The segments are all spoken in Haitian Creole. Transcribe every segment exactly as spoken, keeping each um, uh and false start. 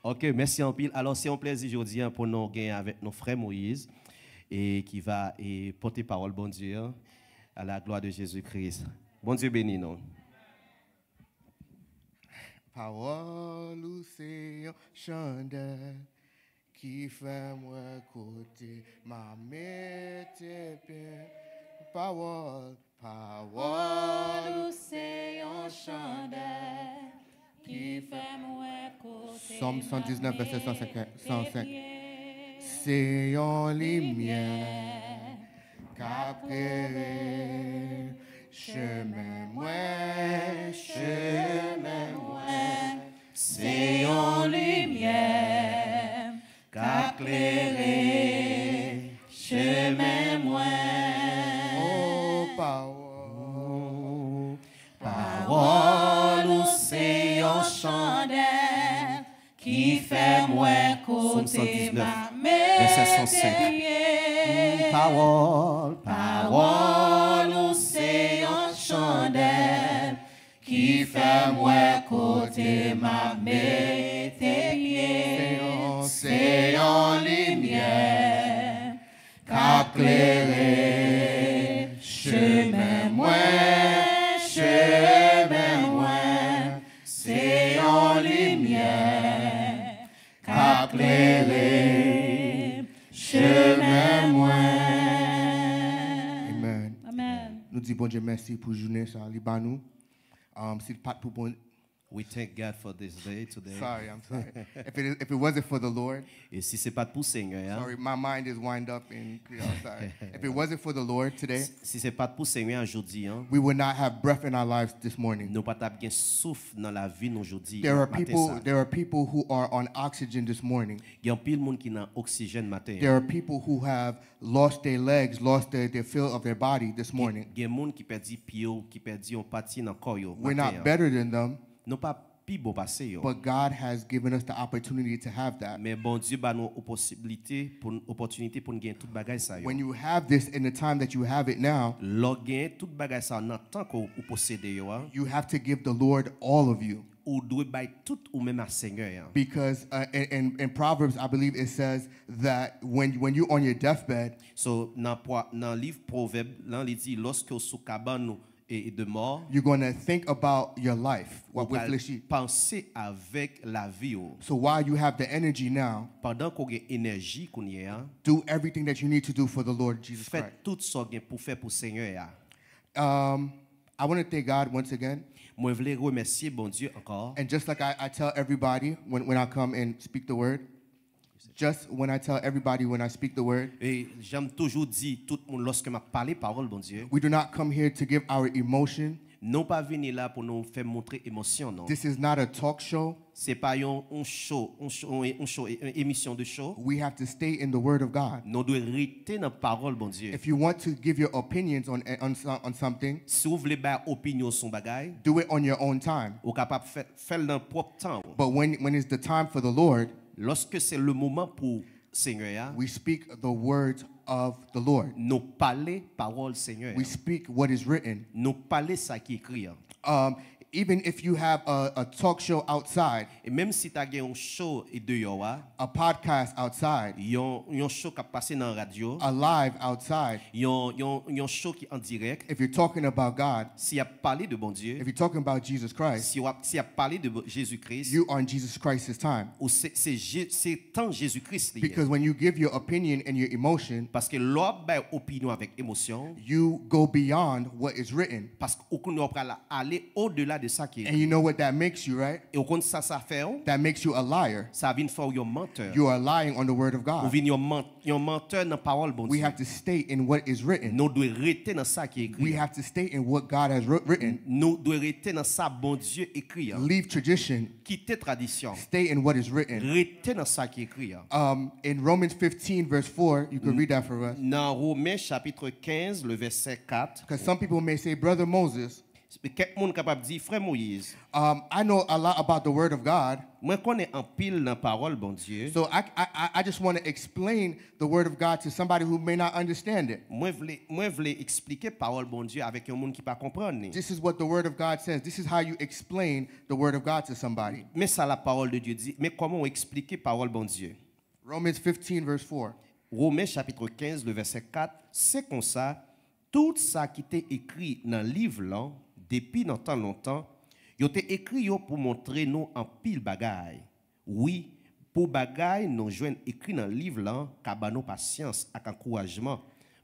Ok, mèsi anpil. Alò, se yon plèzi jodi a pou nou gen avèk nou frè Moïse e ki va e, pote pawòl Bondye an, à la gloire de Jésus-Christ. Bondye beni nou. Pawòl ou se yon chandèl ki fè m wè kote m a mete pye m. Pawòl, pawòl ou se yon chandèl ki fè m wè kote m a mete pye m. Se yon limyè k ap klere chemen mwen, chemen mwen. Se yon limyè k ap klere chemen mwen. O pawòl, pawòl ou se yon chandèl ki fè m wè kote m ap mete pye m. Pawòl, pawòl ou se yon chandèl ki fè m wè kote m ap mete pye m. Se yon limyè k ap klere chemen mwen, chemen mwen. Se yon limyè k ap klere chemen mwen. Amen. Amen. Nou di Bondye mèsi pou jounen sa li ba nou. Um, si l pa t pou Bondye, We thank God for this day today. Sorry, I'm sorry. If it, if it wasn't for the Lord, E si se pa t pou Senyè a, sorry, my mind is wind up in Creole. Sorry. If it wasn't for the Lord today, si se pa t pou Senyè a jodi an, we would not have breath in our lives this morning. Nou pa t ap gen souf nan lavi nou jodi There are maten people. Sa. There are people who are on oxygen this morning. Gen anpil moun ki nan oksijèn maten. There are people who have lost their legs, lost their, their feel of their body this morning. Gen moun ki pèdi pye yo, ki pèdi yon pati nan kò yo. We're Maten not an. Better than them, Nou pa pi bon pase yo. But God has given us the opportunity to have that. Men Bondye ba nou opòsibilite pou n- opòtinite pou n gen tout bagay sa yo. When you have this in the time that you have it now, Lè w gen tout bagay sa yo nan tan ke w posede yo a, you have to give the Lord all of you. Ou dwe bay tout ou menm a Senyè an. Because uh, in, in, in Proverbs, I believe it says that when, when you're on your deathbed, So, nan, pwa- nan liv Pwovèb lan, li di, lòske w sou kabann ou e, e de mò, you're going to think about your life. ou What with pral Fleshi. Panse avèk lavi w. So while you have the energy now, Pandan ke w gen enèji kounye a, do everything that you need to do for the Lord Jesus fè Christ. Tout sa w gen pou fè pou Senyè a. Um, I want to thank God once again. Mwen vle remèsye Bondye ankò. And just like I, I tell everybody when, when I come and speak the word, just when I tell everybody when I speak the word, E jan m toujou di tout moun lòske m ap pale pawòl Bondye, we do not come here to give our emotion. Nou pa vini la pou nou fè montre emosyon, non. This is not a talk show. Se pa yon, yon show, yon show, yon, yon show, yon emisyon de show. We have to stay in the word of God. Nou dwe rete nan pawòl Bondye. If you want to give your opinions on, on, on something, Si w vle bay opinyon sou yon bagay, do it on your own time. Ou kapab fè, fè l nan pwòp tan ou. But when, when it's the time for the Lord, Lòske se le moman pou Senyè a, we speak the words of the Lord. Nou pale pawòl Senyè a. We speak what is written. Nou pale sa ki ekri an. Um, even if you have a, a talk show outside, E menm si ta gen yon show e deyò a, a podcast outside, yon, yon show k ap pase nan radyo, a live outside, yon, yon, yon show ki an dirèk, if you're talking about God, si y ap pale de Bondye, if you're talking about Jesus Christ, si w ap, si y ap pale de Jezi Kris, you are in Jesus Christ's time. Ou se, se, Je- se tan Jezi Kris li ye. Because when you give your opinion and your emotion, Paske lè w ap bay opinyon avèk emosyon, you go beyond what is written. Paske ou konnen w pral ale odela de sa ki And ekri. You know what that makes you, right? E w konn sa sa fè w? That makes you a liar. Sa vin fè w yon mantè. You are lying on the word of God. Ou vin yon man- yon mantè nan pawòl Bondye. We have to stay in what is written. Nou dwe rete nan sa ki ekri. We have to stay in what God has written. Nou dwe rete nan sa Bondye ekri an. Leave tradition. Kite tradisyon. Stay in what is written. Rete nan sa ki ekri an. Um, in Romans fifteen, verse four, you can read that for us. Nan Women chapitre quinze, le verset quatre. Because some people may say, Brother Moses, Kèk moun kapab di, "Frè Moyiz, Um, I know a lot about the Word of God. Mwen konnen anpil nan pawòl Bondye." So I, I, I- I just want to explain the Word of God to somebody who may not understand it. Mwen vle, mwen vle eksplike pawòl Bondye avèk yon moun ki pa konprann li. This is what the Word of God says. This is how you explain the Word of God to somebody. Men sa la pawòl de Dye di, men kòman w eksplike pawòl Bondye? Romans fifteen, verse four. Women chapit kenz, le vèsè kat, se konsa, tout sa ki te ekri nan liv lan, depi nan tan lontan, yo te ekri yo pou montre nou anpil bagay. Wi, pou bagay nou jwenn ekri nan liv lan ka ban nou pasyans ak ankourajman,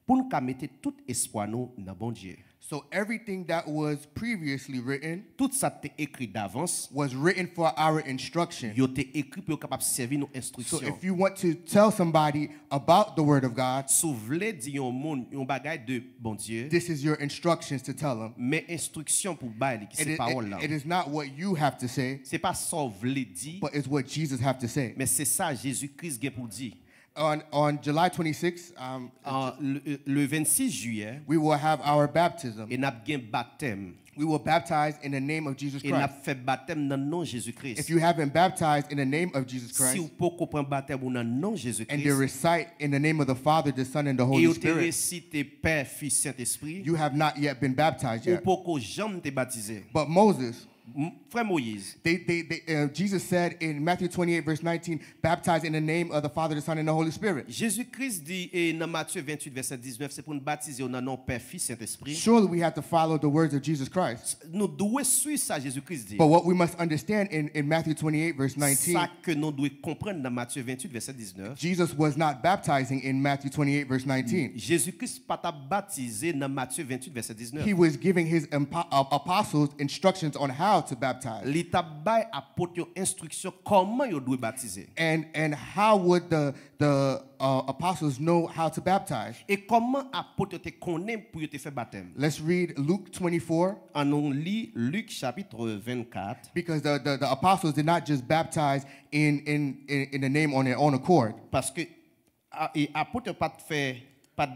pou n ka mete tout espwa nou nan Bondye. So everything that was previously written Tout sa te ekri davans, was written for our instruction. Yo te ekri pou yo kapab sèvi nou So enstriksyon. If you want to tell somebody about the Word of God, Si w vle di yon moun yon bagay de Bondye, this is your instructions to tell them. Men enstriksyon pou bay li, ki It se is, pawòl it, la. It is not what you have to say, Se pa sa w vle di, but it's what Jesus have to say. Men se sa Jezi Kris gen pou di. On, on July twenty-sixth, um, An, le, le vennsis jiyè, we will have our baptism. E n ap gen batèm. We will baptize in the name of Jesus Christ. E n ap fè batèm nan non Jezi Kris. If you haven't baptized in the name of Jesus Christ, Si w poko pran batèm ou nan non Jezi Kris, and to recite in the name of the Father, the Son, and the Holy Spirit, e yo te resite Pè, Fis, Sentespri, you have not yet been baptized yet. Ou poko janm te batize. But Moses, M- Frè Moyiz, they, they, they, uh, Jesus said in Matthew twenty-eight, verse nineteen, "Baptize in the name of the Father, the Son, and the Holy Spirit." Jezi Kris di e nan Matye venntuit, vèsè diznèf, se pou n batize w nan non Pè, Fis, Sentespri. Surely we have to follow the words of Jesus Christ. Nou dwe swiv sa Jezi Kris di. But what we must understand in, in Matthew twenty-eight, verse nineteen, Sa ke nou dwe konprann nan Matye venntuit, vèsè diznèf. Jesus was not baptizing in Matthew twenty-eight, verse nineteen. Jezi Kris pa t ap batize nan Matye venntuit, vèsè diznèf. He was giving his impo- uh, apostles instructions on how to baptize. Li t ap bay apot yo enstriksyon kòman yo dwe batize. And, and how would the, the uh, apostles know how to baptize? E kòman apot yo te konnen pou yo te fè batèm? Let's read Luke twenty-four. An nou li Lik chapit vennkat. Because the, the, the apostles did not just baptize in, in, in, in the name on their own accord. Paske a- e apot yo pa t fè, pa t-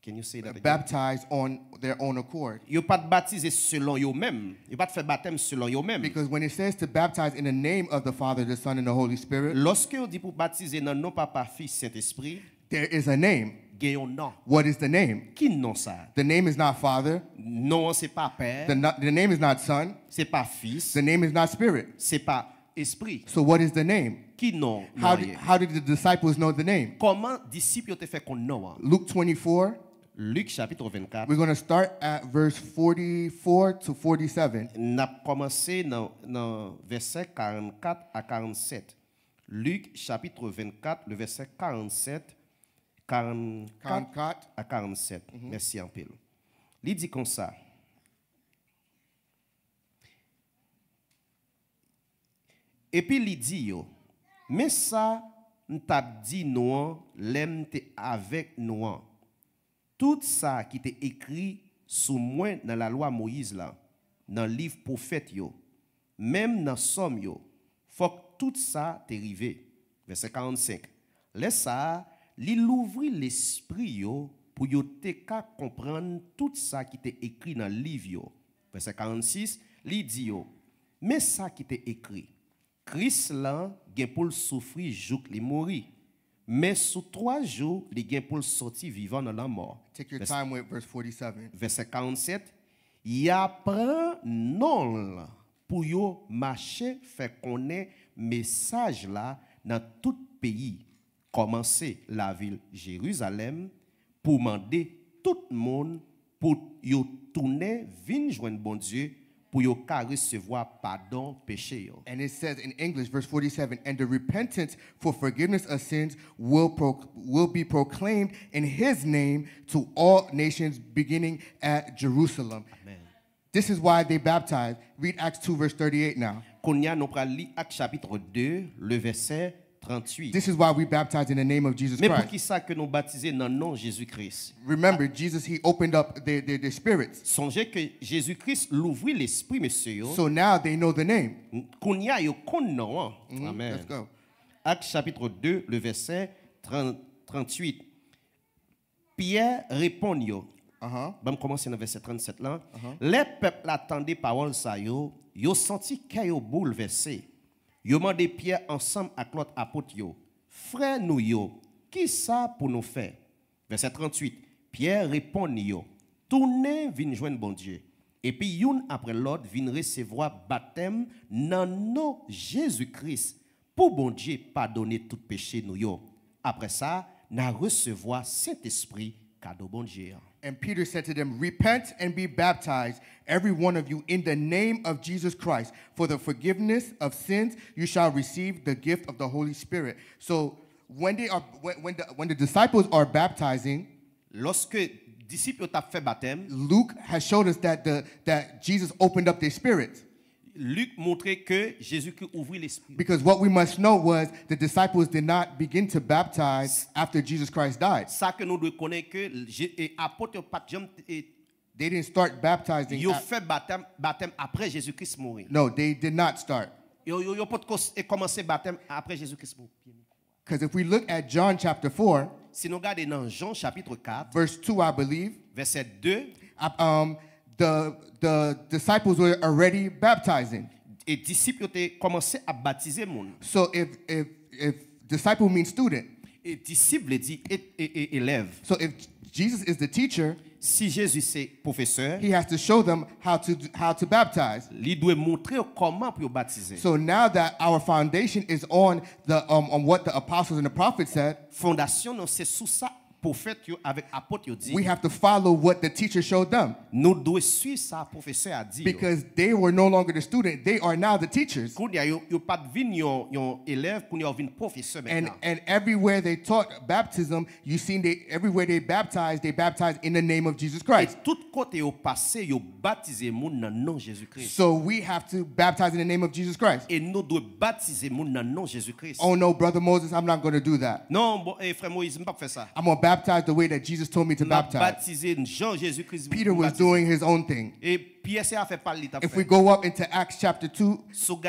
Can you say that again? Baptized on their own accord. Yo pa t batize selon yo menm. Yo pa t fè batèm selon yo menm. Because when it says to baptize in the name of the Father, the Son, and the Holy Spirit, Lòske yo di pou batize nan non Papa, Fis, Sentespri, there is a name. Gen yon non. What is the name? Ki non sa? The name is not Father. Non an se pa Pè. The, no- the name is not Son. Se pa Fis. The name is not Spirit. Se pa Espri. So what is the name? Ki non How non did, ye? How did the disciples know the name? Kòman disip yo te fè konn non an? Luke twenty-four. Lik chapit vennkat. We're going to start at verse forty-four to forty-seven. N ap kòmanse nan, nan vèsè karannkat a karannsèt. Lik chapit vennkat, le vèsè karannsèt, karannkat a karannsèt. Mèsi anpil. Li di konsa. Epi li di yo, "Men sa m t ap di nou an lè m te avèk nou an. Tout sa ki te ekri sou mwen nan lalwa Moyiz la, nan liv pwofèt yo, menm nan sòm yo, fòk tout sa te rive." Vèsè karannsenk. Lè sa a, li louvri lespri yo pou yo te ka konprann tout sa ki te ekri nan liv yo. Vèsè karannsis, li di yo, "Men sa ki te ekri, Kris lan gen pou l soufri jouk li mouri, men sou twa jou, li gen pou l sòti vivan nan lanmò." Take your Vès- time with verse forty-seven. Vèsè karannsèt, "Y a pran non l pou yo mache fè konnen mesaj la nan tout peyi, kòmanse lavil Jerizalèm, pou mande tout moun pou yo tounen vin jwenn Bondye, pou yo ka resevwa padon peche yo." And it says in English, verse forty-seven, "And the repentance for forgiveness of sins will, pro- will be proclaimed in his name to all nations, beginning at Jerusalem." Amen. This is why they baptized. Read Acts two, verse thirty-eight now. Kounye a, nou pral li Ak chapit de, le vèsè trantuit. This is why we baptize in the name of Jesus Christ. Men poukisa ke nou batize nan non Jezi Kris? Remember, Jesus, he opened up their, their, their spirits. Sonje ke Jezi Kris louvri lespri mesye yo. So now they know the name. Kounye a, yo konn non an. Mhm, amen. Let's go. Ak chapit de, le vèsè trant, trantuit. Pyè reponn yo, Uh-huh. Ban m kòmanse nan vèsè trannsèt lan. Uh-huh. Lè pèp la tande pawòl sa yo, yo santi kè yo boulvèse. Yo mande Pyè ansanm ak lòt apot yo, "Frè nou yo, ki sa pou nou fè?" Vèsè trantuit, Pyè reponn yo, "Tounen vin jwenn Bondye, epi youn apre lòt vin resevwa batèm nan non Jezi Kris pou Bondye padone tout peche nou yo. Apre sa, n a resevwa Sentespri kado Bondye an." And Peter said to them, "Repent and be baptized, every one of you, in the name of Jesus Christ, for the forgiveness of sins. You shall receive the gift of the Holy Spirit." So when they are when, when the when the disciples are baptizing, Lòske disip yo t ap fè batèm, Luke has showed us that the that Jesus opened up their spirits. Lik montre ke Jezikri ouvri lespri. Because what we must know was the disciples did not begin to baptize after Jesus Christ died. Sa ke nou dwe konnen ke Je- e, apot yo pa t janm e, They didn't start baptizing. Yo At, fè batèm, batèm apre Jezikri mouri. No, they did not start. Yo, yo, yo potko s- e kòmanse batèm apre Jezikri mouri. Because if we look at John chapter four, Si nou gade nan Jan chapit kat, verse two, I believe, vèsè de, ap- um, the the disciples were already baptizing. E disip yo te kòmanse ap batize moun. So if if if disciple means student, E disip vle di e- e- e- elèv. So if Jesus is the teacher, Si Jezi se pwofesè, he has to show them how to how to baptize. Li dwe montre yo kòman pou yo batize. So now that our foundation is on the um, on what the apostles and the prophets said, Fondasyon nou se sou sa pwofèt yo avèk apot yo di. We have to follow what the teacher showed them. Nou dwe swiv sa pwofesè a di yo. Because they were no longer the student, they are now the teachers. Kounye a yo, yo pa t vin yon, yon elèv, kounye a yo vin pwofesè. And mentnan. And everywhere they taught baptism, you seen they everywhere they baptized, they baptized in the name of Jesus Christ. E tout kote yo pase, yo batize moun nan non Jezikri. So we have to baptize in the name of Jesus Christ. E nou dwe batize moun nan non Jezikri. Oh no, Brother Moses, I'm not going to do that. Non, bon, e, frè Moyiz, m p ap fè sa. I'm going to baptize the way that Jesus told me to baptize. M ap batize jan Jezikri di pou m batize. Peter was doing his own thing. E Pyè se afè pa l li t ap fè. If we go up into Acts chapter two,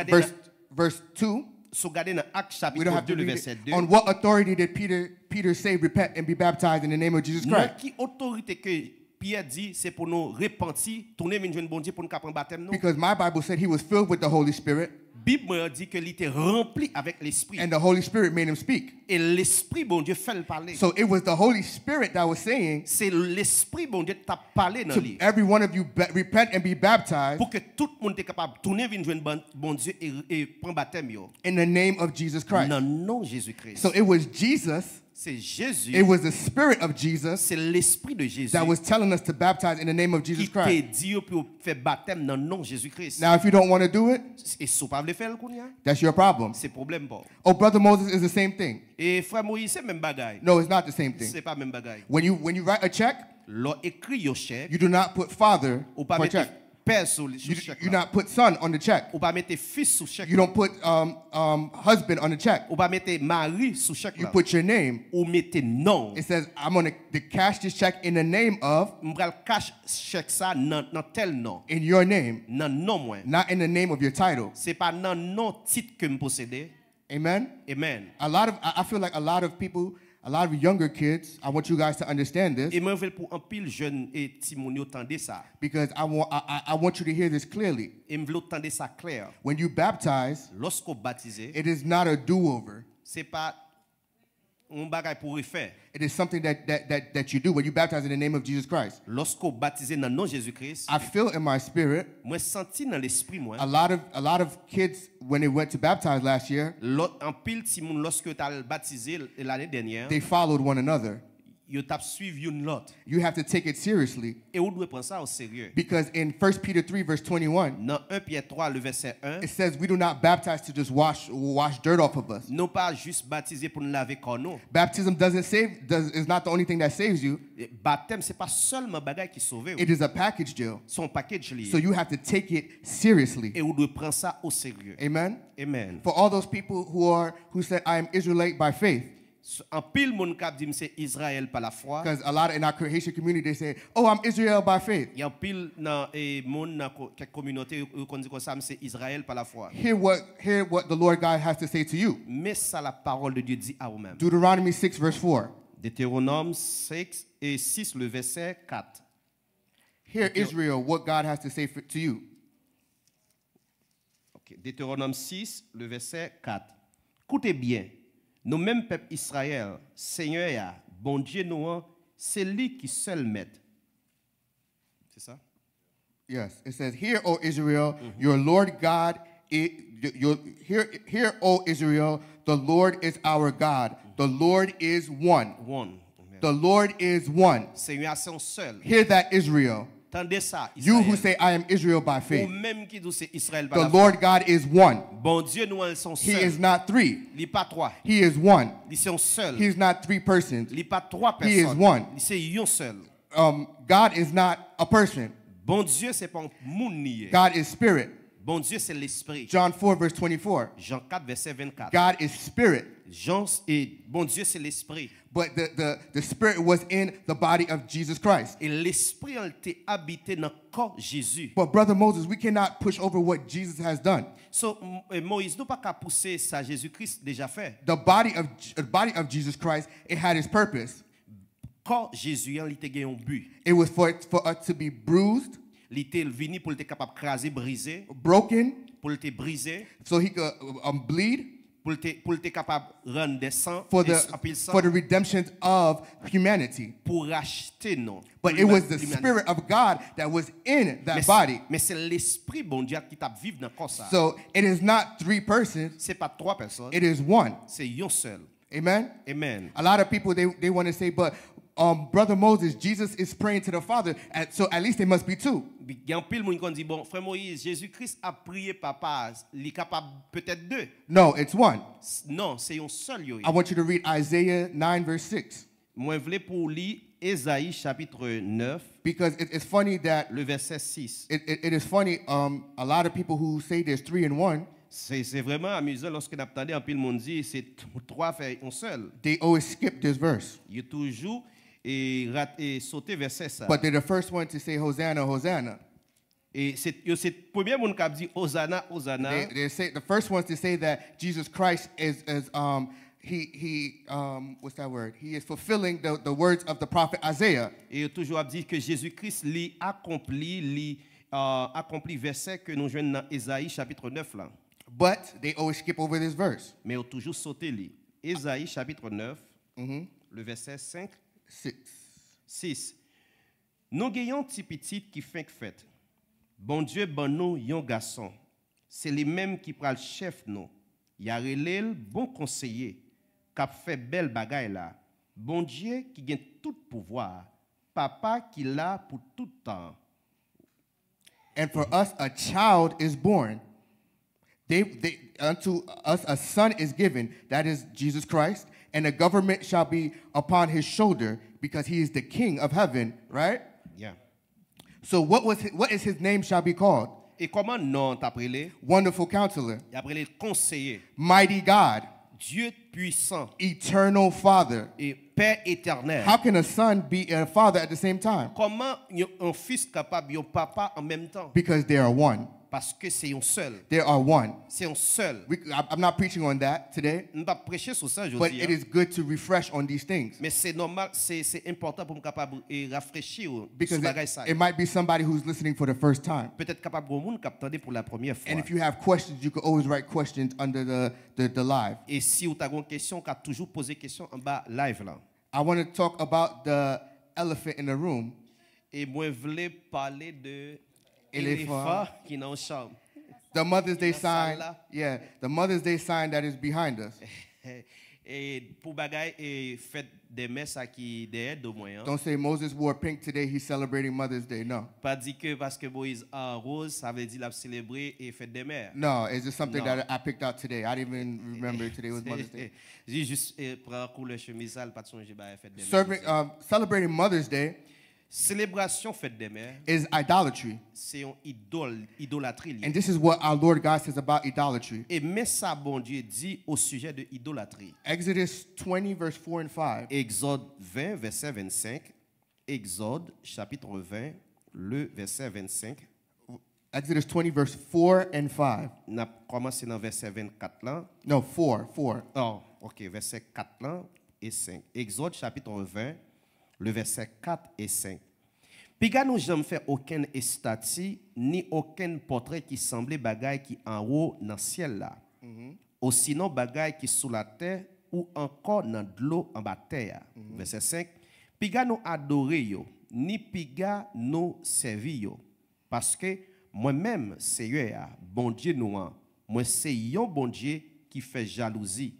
verse, verse two, Si w gade nan Ak chapit de, vèsè de. On what authority did Peter Peter say, "Repent and be baptized in the name of Jesus Christ"? Nan ki otorite ke Pyè di se pou nou repanti, tounen vin jwenn Bondye pou n ka pran batèm nou? Because my Bible said he was filled with the Holy Spirit. Bib mwen an di ke li te ranpli avèk Lespri. And the Holy Spirit made him speak. E Lespri Bondye fè l pale. So it was the Holy Spirit that was saying, Se Lespri Bondye t ap pale nan li. To every one of you, repent and be baptized. Pou ke tout moun te kapab tounen vin jwenn Bondye e, e pran batèm yo. In the name of Jesus Christ. Nan non Jezikri. So it was Jesus. Se Jezi. It was the Spirit of Jesus. Se Lespri de Jezi. That was telling us to baptize in the name of Jesus Christ. Ki te di yo pou yo fè batèm nan non Jezikri. Now, if you don't want to do it, e si w pa vle fè l kounye a, that's your problem. Se pwoblèm pa w. Oh, Brother Moses, is the same thing. E frè Moyiz, se menm bagay. No, it's not the same thing. Se pa menm bagay. When you when you write a check, Lè w ekri yon chèk, you do not put father, ou pa mete pè sou li, sou chèk la. You do not put son on the check. Ou pa mete fis sou chèk la. You don't put um, um, husband on the check. Ou pa mete mari sou chèk la. You put your name. Ou mete non w. It says, "I'm going to cash this check in the name of," M pral cash chèk sa nan, nan tèl non. In your name. Nan non mwen. Not in the name of your title. Se pa nan non tit ke m posede. Amen. Amen. A lot of I I feel like a lot of people, a lot of younger kids, I want you guys to understand this. E mwen vle pou anpil jèn e timoun yo tande sa. Because I want I, I I want you to hear this clearly. E m vle w tande sa klè. When you baptize, Lòske w batize, it is not a do-over. Se pa yon bagay pou refè. It is something that, that, that, that you do when you baptize in the name of Jesus Christ. Lòske w batize nan non Jezikri, I feel in my spirit, mwen santi nan lespri mwen, a lot of a lot of kids when they went to baptize last year, lò, anpil timoun lòske yo t al batize l-, lane dènyè, they followed one another. Yo t ap swiv youn lòt. You have to take it seriously. E ou dwe pran sa o serye. Because in First Peter three verse twenty-one, nan en Pyè twa, le vèsè en, it says we do not baptize to just wash wash dirt off of us. Nou pa jis batize pou n lave kò nou. Baptism doesn't save does is not the only thing that saves you. E batèm se pa sèlman bagay ki sove w. It is a package deal. Se yon package li ye. So you have to take it seriously. E ou dwe pran sa o serye. Amen. Amen. For all those people who are who said, "I am Israelite by faith." S-, anpil moun k ap di m se Izrayèl pa lafwa. Because a lot in our Haitian community they say, "Oh, I'm Israel by faith." Gen anpil nan, e, moun nan ko-, kèk kominote yo, yo konn di konsa, "M se Izrayèl pa lafwa." Hear what hear what the Lord God has to say to you. Men sa la parole de Dieu di a ou menm. Deuteronomy six verse four. Deutéronome six et six, le verset quatre. Hear, Israel, what God has to say for, to you. Ok, Deutéronome six, le verset quatre. Koute byen, nou menm pèp Izrayèl, Senyè a, Bondye nou an, se li ki sèl mèt. Se sa? Yes, it says, "Hear, O Israel, your Lord God, i- your, your- hear, hear, O Israel, the Lord is our God. The Lord is one." One. Amen. The Lord is one. Senyè a se yon sèl. Hear that, Israel. Tande sa, Izrayèl. You who say, "I am Israel by faith." Ou menm ki di w se Izrayèl pa lafwa. The Lord God is one. Bondye nou an se yon sèl. He is not three. Li pa twa. He is one. Li se yon sèl. He is not three persons. Li pa twa pèsòn. He is one. Li se yon sèl. Um, God is not a person. Bondye se pa yon moun li ye. God is spirit. Bondye se lespri. John four, verse twenty-four. Jan kat, vèsè vennkat. God is spirit. Jan, e Bondye se lespri. But the, the, the spirit was in the body of Jesus Christ. E lespri an te abite nan kò Jezi. But Brother Moses, we cannot push over what Jesus has done. So, m- e Moyiz, nou pa ka pouse sa Jezi Kris deja fè. The body of the body of Jesus Christ, it had its purpose. Kò Jezi an, li te gen yon bi. It was for for us to be bruised, Li te vini pou l te kapab kraze, brize, broken, pou l te brize, so he could um, bleed, pou l te, pou l te kapab rann de san, for the anpil san, for the redemption of humanity. Pou rachte nou. But it was the spirit of God that was in that body. Men se lespri Bondye a ki t ap viv nan kò sa. So it is not three persons. Se pa twa pèsòn. It is one. Se yon sèl. Amen. Amen. A lot of people, they they want to say, but um, Brother Moses, Jesus is praying to the Father, and so at least they must be two. Gen anpil moun ki konn di, bon, frè Moyiz, Jezi Kris ap priye Papa a, li kapab petèt de. No, it's one. Non, se yon sèl yo ye. I want you to read Isaiah nine, verse six. Mwen vle pou w li Ezayi chapit nèf. Because it, it's funny that le verset six. It, it, it is funny. Um, a lot of people who say there's three in one. Se se vrèman amizan lòske n ap tande anpil moun di se t- twa fè yon sèl. They always skip this verse. Yo toujou e rat e sote vèsè sa. But they're the first one to say, "Hosanna, Hosanna." E se yo se premye moun k ap di Ozana, Ozana. They, they say the first ones to say that Jesus Christ is is um he he um what's that word? He is fulfilling the the words of the prophet Isaiah. E yo toujou ap di ke Jezi Kris li akonpli, li uh, akonpli vèsè ke nou jwenn nan Ezayi chapit nèf la. But they always skip over this verse. Men yo toujou sote li. Ezayi chapit nèf, le vèsè senk, six. Sis. Nou gen yon ti pitit ki fenk fèt. Bondye ban nou yon gason. Se li menm ki pral chèf nou. Y a rele l Bon Konseye, k ap fè bèl bagay la. Bondye ki gen tout pouvwa a, Papa ki la pou tout tan. And for us a child is born. They, they, unto us a son is given, that is Jesus Christ, and the government shall be upon his shoulder, because he is the king of heaven, right? Yeah. So what was his, what is his name shall be called? E kòman non an t ap rele? Wonderful Counselor. Y ap rele l Konseye. Mighty God. Dye pwisan. Eternal Father. E Pè etènèl. How can a son be a father at the same time? Kòman yon, yon fis kapab yon papa an menm tan? Because they are one. Paske se yon sèl. They are one. Se yon sèl. We, I, I'm not preaching on that today, M p ap preche sou sa jodi a. But it is good to refresh on these things. Men se nòmal, se se enpòtan pou m kapab e rafrechi w sou bagay sa yo. Because it, it might be somebody who's listening for the first time. Petèt kapab gen yon moun k ap tande pou la premyè fwa. And if you have questions, you can always write questions under the, the, the live. E si w ta gen yon kesyon, w ka toujou poze kesyon anba live la. I want to talk about the elephant in the room. E mwen vle pale de elefan ki nan yon chanm. The Mother's Day sign. Yeah, the Mother's Day sign that is behind us. E pou bagay e fèt dè mè sa ki dèyè do mwen an. Don't say Moses wore pink today, he's celebrating Mother's Day. No. Pa di ke paske Moyiz an woz, sa vle di l ap selebre e fèt dè mè. No, it's just something that I picked out today. I didn't even remember today was Mother's Day. Li jis e, pran koulè chemiz sa, l pa t sonje bagay fèt dè mè. Serving, um, celebrating Mother's Day. Selebrasyon fèt dè mè is idolatry. Se yon idòl, idolatri li ye. And this is what our Lord God says about idolatry. E men sa Bondye di o sijè de idolatri. Exodus twenty, verse four and five. Egzòd ven, vèsè vennsenk. Egzòd, chapit ven, le vèsè vennsenk. Exodus twenty, verse four and five. N ap kòmanse nan vèsè vennkat lan. No, four, four. Oh, ok, vèsè kat lan e senk. Egzòd, chapit ven, le vèsè kat e senk. Piga nou janm fè okenn estati, ni okenn pòtrè ki sanble bagay ki anwo nan syèl la, osinon bagay ki sou latè ou ankò nan dlo anba tè a. Vèsè senk, piga nou adore yo, ni piga nou sèvi yo. Paske mwen menm, Seyè a, Bondye nou an, mwen se yon Bondye ki fè jalouzi.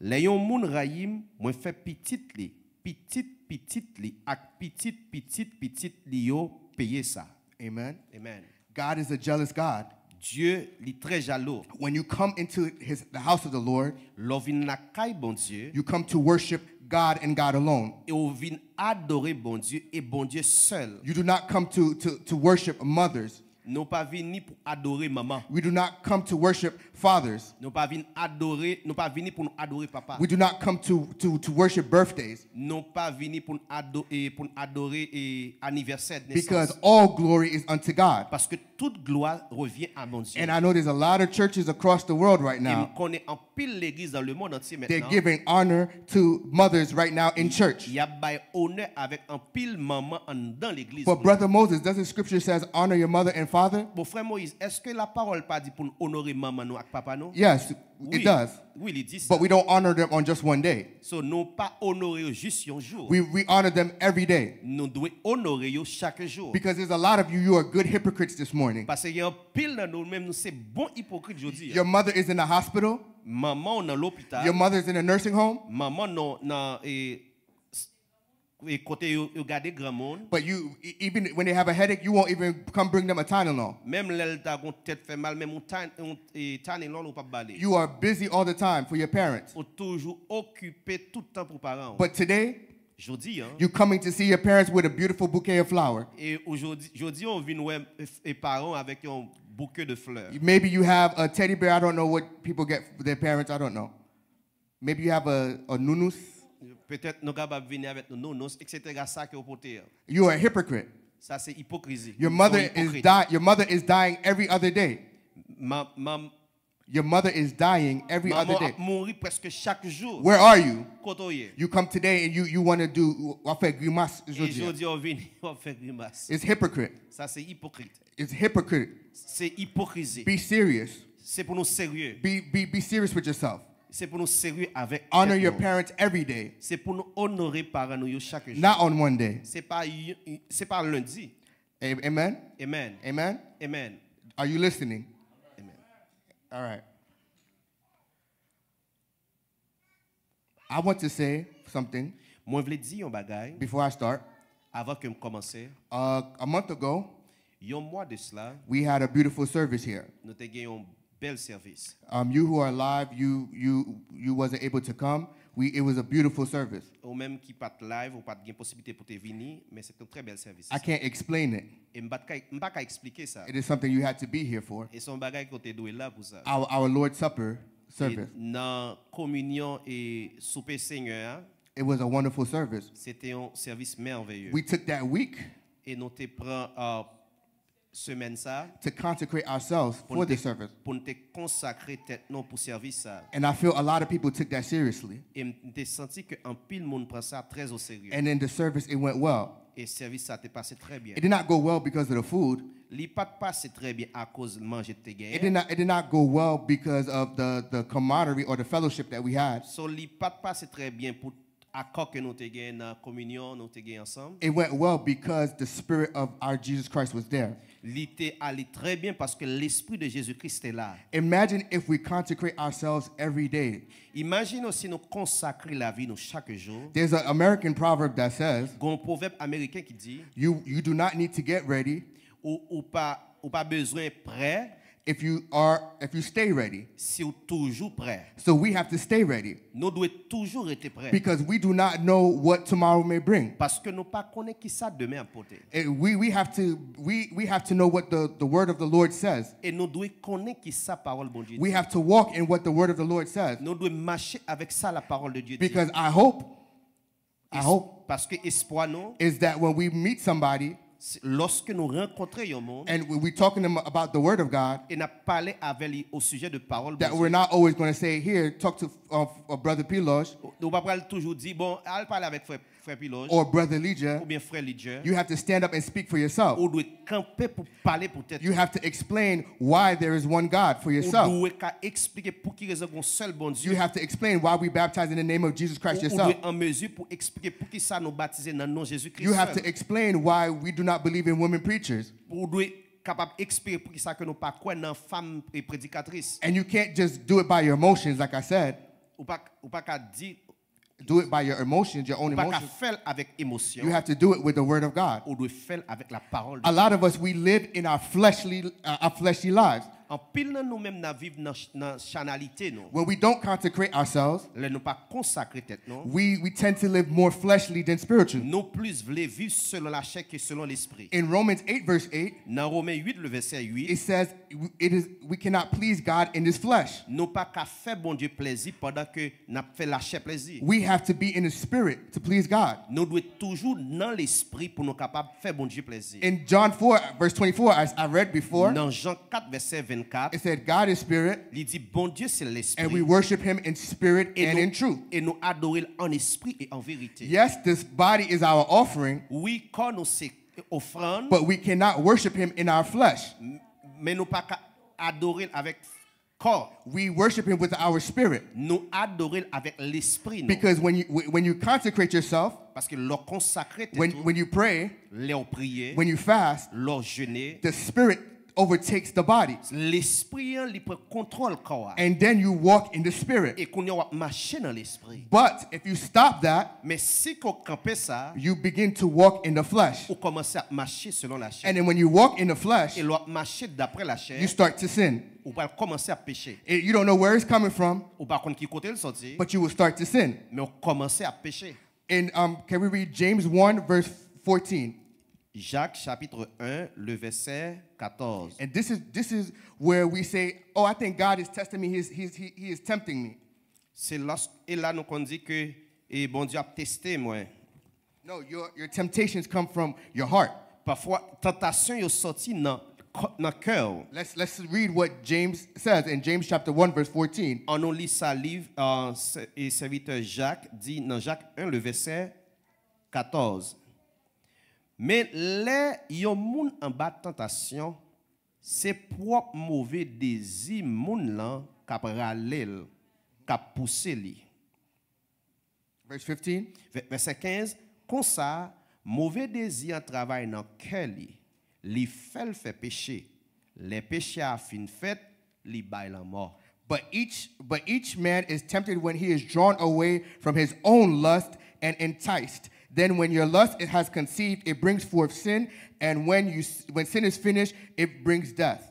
Lè yon moun rayi m, mwen fè pitit li, pitit pitit li ak pitit pitit pitit li yo peye sa. Amen. Amen. God is a jealous God. Dye li trè jalou. When you come into his, the house of the Lord, Lè w vin lakay Bondye, you come to worship God and God alone. E w vin adore Bondye e Bondye sèl. You do not come to, to, to worship mothers. Nou pa vini pou adore manman. We do not come to worship fathers. Nou pa vin adore, nou pa vini pou nou adore papa. We do not come to, to, to worship birthdays. Nou pa vini pou n ado, e, pou n adore e, anivèsè nesans. Because all glory is unto God. Paske tout glwa revyen a Bondye. And I know there's a lot of churches across the world right E m now. Konnen anpil legliz nan lemonn antye They're mentnan. Giving honor to mothers right now in church. Y ap bay onè avèk anpil manman anndan legliz. But Brother Moses, doesn't scripture says honor your mother and father? Bon, frè Moyiz, èske lapawòl pa di pou n onore manman nou ak papa nou? Yes, Wi. It does. Wi, li di sa. But we don't honor them on just one day. So, nou pa onore yo jis yon jou. We, we honor them every day. Nou dwe onore yo chak jou. Because there's a lot of you, you are good hypocrites this morning. Paske gen anpil nan nou menm, nou se bon ipokrit jodi a. Your mother is in the hospital. Manman w nan lopital. Your mother is in a nursing home. Manman w nan e, s- e kote yo, yo gade granmoun. But you, e- even when they have a headache, you won't even come bring them a Tylenol. Menm lè l ta gon tèt fè mal, menm yon Ty- yon e, Tylenol ou p ap ba li. You are busy all the time for your parents. Ou toujou okipe tout tan pou paran w. But today, Jodi a, you coming to see your parents with a beautiful bouquet of flower. E ou jodi, jodi a, ou vin wè e, e paran w avèk yon bouke de flè. Maybe you have a teddy bear. I don't know what people get for their parents. I don't know. Maybe you have a, a nounous. Petèt nou kapab vini avèk nou nounous, et cetera, sa ke w pote a. You are a hypocrite. Sa se ipokrizi. Your mother Yon is ipokrit. Di- your mother is dying every other day. Ma, ma, Your mother is dying every other manman day. Ap mouri prèske chak jou. Where are you? Kote w ye? You come today and you, you want to do, w ap fè grimas E jodi a. Jodi a w vini, w ap fè grimas. It's hypocrite. Sa se ipokrit. It's hypocrite. Se ipokrizi. Be serious. Se pou nou serye. Be, be, be serious with yourself. Se pou nou serye avèk Honor tèt your nou. Parents every day, Se pou nou onore paran nou yo chak jou. Not on one day. Se pa y- se pa lendi. A- Amen? Amen. Amen? Amen. Are you listening? Amen. All right. I want to say something Mwen vle di yon bagay before I start. Avan ke m kòmanse. Uh, a month ago, Yon mwa de sla, we had a beautiful service here. Nou te gen yon bèl sèvis. Um, you who are live, you you you wasn't able to come. We it was a beautiful service. Ou menm ki pa t live, ou pa t gen posiblite pou te vini, men se te yon trè bèl sèvis. I can't explain it. E m pa t ka, m pa ka eksplike sa. It is something you had to be here for. E se yon bagay ke w te dwe la pou sa. Our our Lord's Supper E service. Nan kominyon e soupe Senyè a, It was a wonderful service. Se te yon sèvis mèveye. We took that week E nou te pran uh, semèn sa to consecrate ourselves pou for n te, this service. Pou n te konsakre tèt nou pou sèvis sa. And I feel a lot of people took that seriously. E m te santi ke anpil moun pran sa trè o serye. And in the service, it went well. E sèvis sa te pase trè byen. It did not go well because of the food. Li pa t pase trè byen akoz manje te It genyen. did not. It did not go well because of the the camaraderie or the fellowship that we had. So li pa t pase trè byen pou akò ke nou te genyen nan kominyon nou te genyen ansanm. It went well because the spirit of our Jesus Christ was there. Li te ale trè byen paske Lespri de Jezikri te la. Imagine if we consecrate ourselves every day. Imajine w si nou konsakre lavi nou chak jou. There's an American proverb that says, Gon pwovèb ameriken ki di, you you do not need to get ready ou, ou pa, ou pa bezwen prè if you are if you stay ready. Si w toujou prè. So we have to stay ready Nou dwe toujou rete prè. Because we do not know what tomorrow may bring. Paske nou pa konnen ki sa demen ap pote. And we we have to we we have to know what the the word of the Lord says. E nou dwe konnen ki sa pawòl Bondye We di. Have to walk in what the word of the Lord says. Nou dwe mache avèk sa la parole de Dieu dit. Because I hope I hope Paske espwa nou, is that when we meet somebody se- lòske nou rankontre yon moun, and we, we talking them about the word of God, e n ap pale avè li o sijè de pawòl that we're Bondye, not always going to say, here, talk to of, of Brother Piloge, ou pa pral toujou di, bon, al pale avèk frè, frè Piloge, or Brother Leger, oubyen frè Leger. You have to stand up and speak for yourself. Ou dwe kanpe pou pale pou tèt ou. You have to explain why there is one God for yourself. Ou dwe ka eksplike pou ki rezon gen yon sèl Bondye. You have to explain why we baptize in the name of Jesus Christ yourself. Ou dwe an mezi pou eksplike pou ki sa nou batize nan non Jezi Kris sèl. You have to explain why we do not believe in women preachers. Ou dwe kapab eksplike pou ki sa ke nou pa kwè nan fanm predikatris. And you can't just do it by your emotions, like I said. Ou pa, ou pa ka di, do it by your emotions, your own emotions. Ou pa ka fè l avèk emosyon. You have to do it with the word of God. Ou dwe fè l avèk la parole de Dieu. A lot of us, we live in our fleshly, uh, our fleshly lives. Anpil nan nou menm n ap viv nan, nan chanalite nou. When we don't consecrate ourselves, lè nou pa konsakre tèt nou, we, we tend to live more fleshly than spiritual. Nou plis vle viv selon lachè ke selon lespri. In Romans eight, verse eight, nan Romen uit, le vèsè uit, it says, it is, we cannot please God in this flesh. Nou pa ka fè Bondye plezi pandan ke n ap fè lachè plezi. We have to be in the spirit to please God. Nou dwe toujou nan lespri pou nou kapab fè Bondye plezi. In John four, verse twenty-four, as I read before, nan Jan kat, vèsè vennkat, it said, God is spirit, li di, Bondye se lespri, and we worship him in spirit and in truth. E nou adore l an espri e an verite. Yes, this body is our offering, wi, kò nou se ofrann, but we cannot worship him in our flesh. M-, men nou pa ka adore l avèk kò. We worship him with our spirit. Nou adore l avèk lespri nou. Because when you, when you consecrate yourself, paske lè w konsakre tèt ou, when you pray, lè w priye, when you fast, lè w jene, the spirit overtakes the body. Lespri an, li pran kontwòl kò a. And then you walk in the spirit. E kounye a w ap mache nan lespri. But if you stop that, men si ke w kanpe sa, you begin to walk in the flesh. Ou kòmanse ap mache selon lachè. And then when you walk in the flesh, e lè w ap mache daprè lachè, you start to sin. Ou pral kòmanse ap peche. Eh, you don't know where it's coming from, ou pa konn ki kote l soti, but you will start to sin. Men w kòmanse ap peche. And, um, can we read James one, verse fourteen? Jak, chapitre un, le vèsè katòz. And this is, this is where we say, "Oh, I think God is testing me. He is, he is, he, he is tempting me." Se lòs-, e la nou konn di ke, e, Bondye ap teste mwen. No, your, your temptations come from your heart. Pafwa, tantasyon yo soti nan kò, nan kè w. Let's, let's read what James says in James chapter one, verse fourteen. An nou li sa liv, uh, sè-, e sèvitè Jak di nan Jak un, le vèsè katòz. Men lè yon moun anba tantasyon, se pwòp move dezi moun lan k ap rale l, k ap pouse li. Verse fifteen. Vè-, vèsè kenz, konsa, move dezi an travay nan kè li, li fè l fè peche. Lè peche a fin fèt, li bay lanmò. But each, but each man is tempted when he is drawn away from his own lust and enticed. Then when your lust, it has conceived, it brings forth sin, and when you, when sin is finished, it brings death.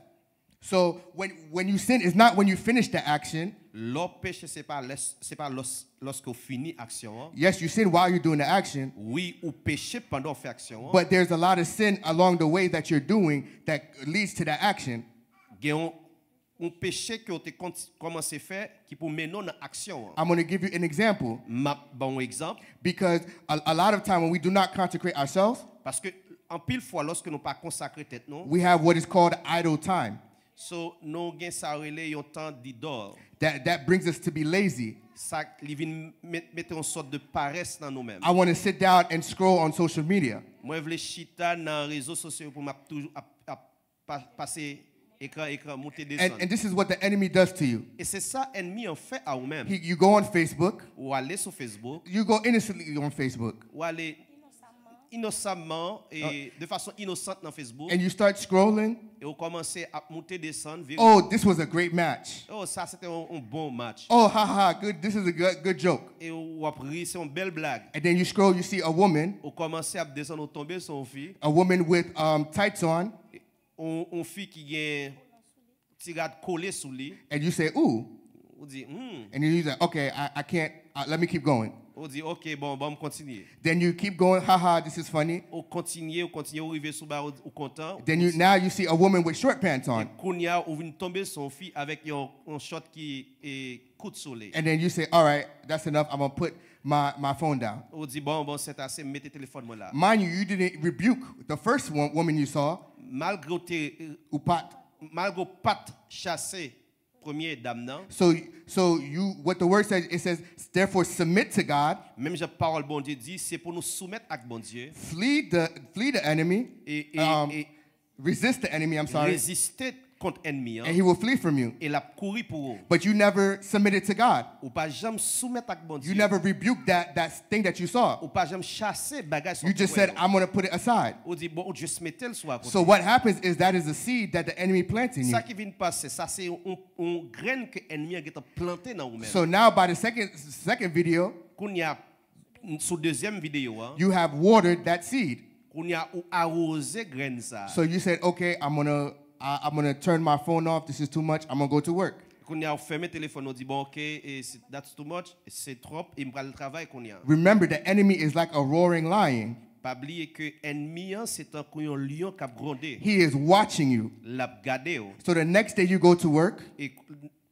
So when, when you sin, it's not when you finish the action. Lè w peche, se pa lès-, se pa lòs-, lòske w fini aksyon an. Yes, you sin while you're doing the action. Wi, ou peche pandan w fè aksyon an. But there's a lot of sin along the way that you're doing that leads to that action. Gen yon, yon peche ke w te kont-, kòmanse fè ki pou mennen w nan aksyon an. I'm gonna give you an example. M ap ba w yon egzanp. Because a, a lot of time when we do not consecrate ourselves, paske anpil fwa, lòske nou pa konsakre tèt nou, we have what is called idle time. So, nou gen sa yo rele yon tan didòl. That, that brings us to be lazy. Sa, li vin met-, mete yon sòt de parès nan nou menm. I wanna sit down and scroll on social media. Mwen vle chita nan rezo sosyo pou m ap toujou ap, ap pa-, pase ekran, ekran, moute, and, desann. And this is what the enemy does to you. E se sa ènmi an fè a ou menm. He, you go on Facebook. Ou ale sou Facebook. You go innocently on Facebook. Ou ale inosamman, e, de fason inosant nan Facebook. And you start scrolling. E ou kòmanse ap moute, desann, vire. Oh, this was a great match. Oh, sa se te yon, yon bon match. Oh, ha ha, good. This is a good, good joke. E ou ap ri, se yon bèl blag. And then you scroll, you see a woman. Ou kòmanse ap desann, ou tonbe sou yon fi. A woman with, um, tights on. Yon, yon fi ki gen ti rad kole sou li. And you say, "Ooh." Ou di, hmm. And then you say, "Okay, I, I can't, uh, let me keep going." Ou di, "Ok, bon, bon, m kontinye." Then you keep going, "Ha ha, this is funny." Ou kontinye, ou kontinye, ou rive sou ba, ou, ou kontan. Then you, now you see a woman with short pants on. E kounye a, ou vin tonbe sou yon fi avèk yon, yon short ki, e, kout sou li. And then you say, "All right, that's enough. I'm gonna put my, my phone down." Ou di, "Bon, bon, sètase, m mete telefòn mwen la." Mind you, you didn't rebuke the first one, woman you saw. Malgre w te, ou pa t, malgre w pa t chase premye dam nan. So, so you, what the word says, it says, "Therefore submit to God, Menm jan pawòl Bondye di, se pou nou soumèt ak Bondye. Flee the, flee the enemy, E, e, um, e resist the enemy, I'm sorry, reziste kont ènmi an, and he will flee from you." E l ap kouri pou ou. But you never submitted to God. Ou pa janm soumèt ak Bondye. You never rebuked that, that thing that you saw. Ou pa janm chase bagay sa w te wè yo. You just said, "I'm gonna put it aside." Ou di, "Bon, ou just mete l sou akote." So what happens is that is a seed that the enemy plants in you. Sa ki vin pase, sa se yon, yon grenn ke ènmi an gentan plante nan ou menm. So now by the second, second video, Kounye a, sou dezyèm videyo a, you have watered that seed. Kounye a, ou awoze grenn sa a. So you said, "Okay, I'm gonna, I, I'm gonna turn my phone off. This is too much. I'm gonna go to work." Kounye a, ou fèmen telefòn ou, di, "Bon, ok, e, se, that's too much, se twòp, e m pral travay kounye a." Remember, the enemy is like a roaring lion. Pa bliye ke ènmi an se tankou yon lyon k ap gwonde. He is watching you. L ap gade w. So the next day you go to work, E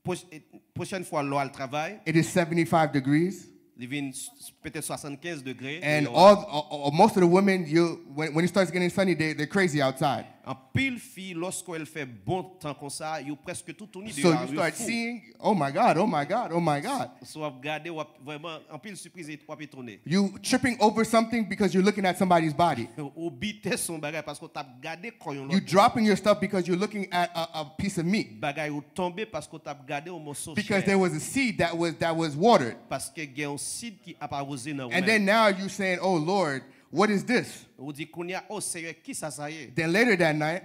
pwoch-, e pwochèn fwa lè w al travay, it is seventy-five degrees. Li vin s-, s-, petèt swasannkenz degre And deyò a. all, uh, uh, most of the women, you, when, when it starts getting sunny, they, they're crazy outside. Anpil fi, lòske w wè l fè bon tan konsa, yo prèske toutouni deyò a, yo fou. So you start seeing, "Oh my God, oh my God, oh my God." So w ap gade, w ap vrèman, anpil sipriz, w ap etone. You tripping over something because you're looking at somebody's body. Ou bite sou yon bagay paske w t ap gade kò yon lòt moun. You dropping your stuff because you're looking at a, a piece of meat. Bagay ou tonbe paske w t ap gade yon moso chè. Because there was a seed that was, that was watered. Paske gen yon sid ki ap awoze nan ou menm. And then now you saying, "Oh Lord, what is this?" Ou di, "Kounye a, o Seyè, kisa sa ye?" Then later that night,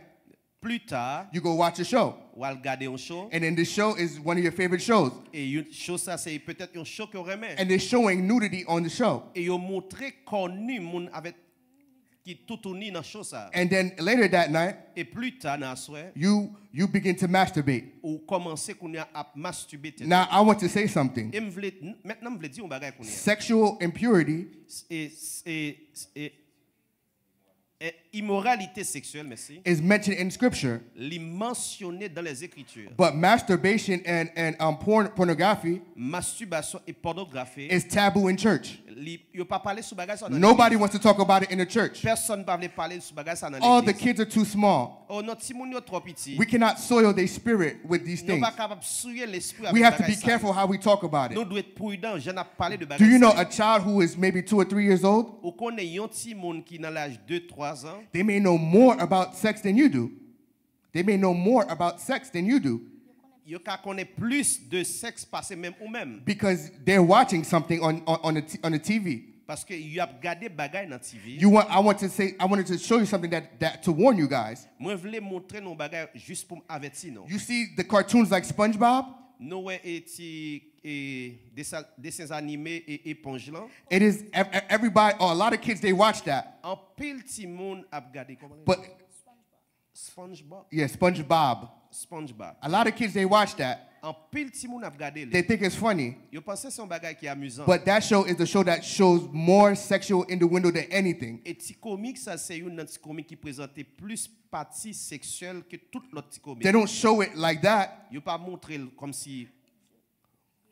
Pli ta, you go watch a show. W al gade yon show. And then this show is one of your favorite shows. E yon show sa se petèt yon show ke w renmen. And they're showing nudity on the show. E yo montre kò ni moun avèk ki toutouni nan show sa. And then later that night, E pli ta nan aswè, you, you begin to masturbate. Ou kòmanse kounye a ap mastibe tèt. Now, I want to say something. E m vle, mentnan m vle di yon bagay kounye a. Sexual impurity E, e, e, e imoralite seksyèl, mèsi. Is mentioned in scripture. Li mansyone dans les Écritures. But masturbation and, and, um, porn-, pornography Mastibasyon e pònografi is taboo in church. Li, yo pa pale sou bagay sa nan legliz. Nobody wants to talk about it in the church. Pèsonn pa vle pale sou bagay sa nan legliz. Oh, the kids are too small. Oh non, timoun yo twò piti. We cannot soil their spirit with these things. Nou pa kapab souye lespri avèk bagay sa yo. We have to be careful how we talk about it. Nou dwe pridan jan n ap pale de bagay sa yo. Do you know a child who is maybe two or three years old? Ou konnen yon timoun ki nan laj de, twa zan? They may know more about sex than you do. They may know more about sex than you do. Yo ka konnen plis de sèks pase menm ou menm. Because they're watching something on, on, on the t-, on the T V. Paske y ap gade bagay nan T V. You want, I want to say, I wanted to show you something that, that to warn you guys. Mwen vle montre nou bagay jis pou m avèti nou. You see the cartoons like SpongeBob? Nou wè e ti, e, desa-, desen anime e eponj lan? It is ev-, ev-, everybody, or a lot of kids, they watch that. Anpil timoun ap gade, kòman li rele? But SpongeBob. Yeah, SpongeBob. SpongeBob. A lot of kids, they watch that. Anpil timoun ap gade li. They think it's funny. Yo panse se yon bagay ki amizan. But that show is the show that shows more sexual innuendo than anything. E ti komik sa se youn nan ti komik ki prezante plis pati seksyèl ke tout lòt ti komik. They don't show it like that. Yo pa montre l kòmsi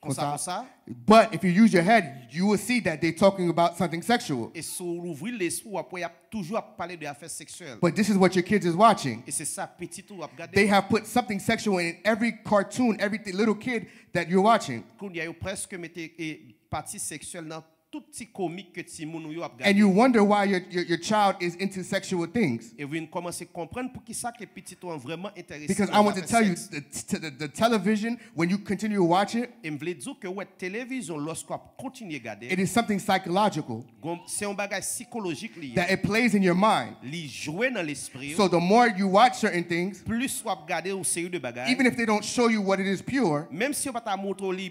konsa, konsa. But if you use your head, you will see that they're talking about something sexual. E si w louvri lespri w, w ap wè y ap toujou ap pale de afè seksyèl. But this is what your kids is watching. E se sa pitit ou ap gade. They have put something sexual in every cartoon, every th-, little kid that you're watching. Kounye a yo prèske mete, e, pati seksyèl nan tout ti komik ke timoun ou yo ap gade. And you wonder why your, your, your child is into sexual things. E w vin kòmanse konprann poukisa ke pitit ou an vrèman enterese nan zafè sèks. Because I want to tell you, the, t-, the, the television, when you continue to watch it, E m vle di w ke w wè televizyon, lòske w ap kontinye gade, it is something psychological gon-, se yon bagay sikolojik li ye. That it plays in your mind. Li jwe nan lespri w. So the more you watch certain things, Plis w ap gade yon seri de bagay, even if they don't show you what it is pure, menm si yo pa ta montre w li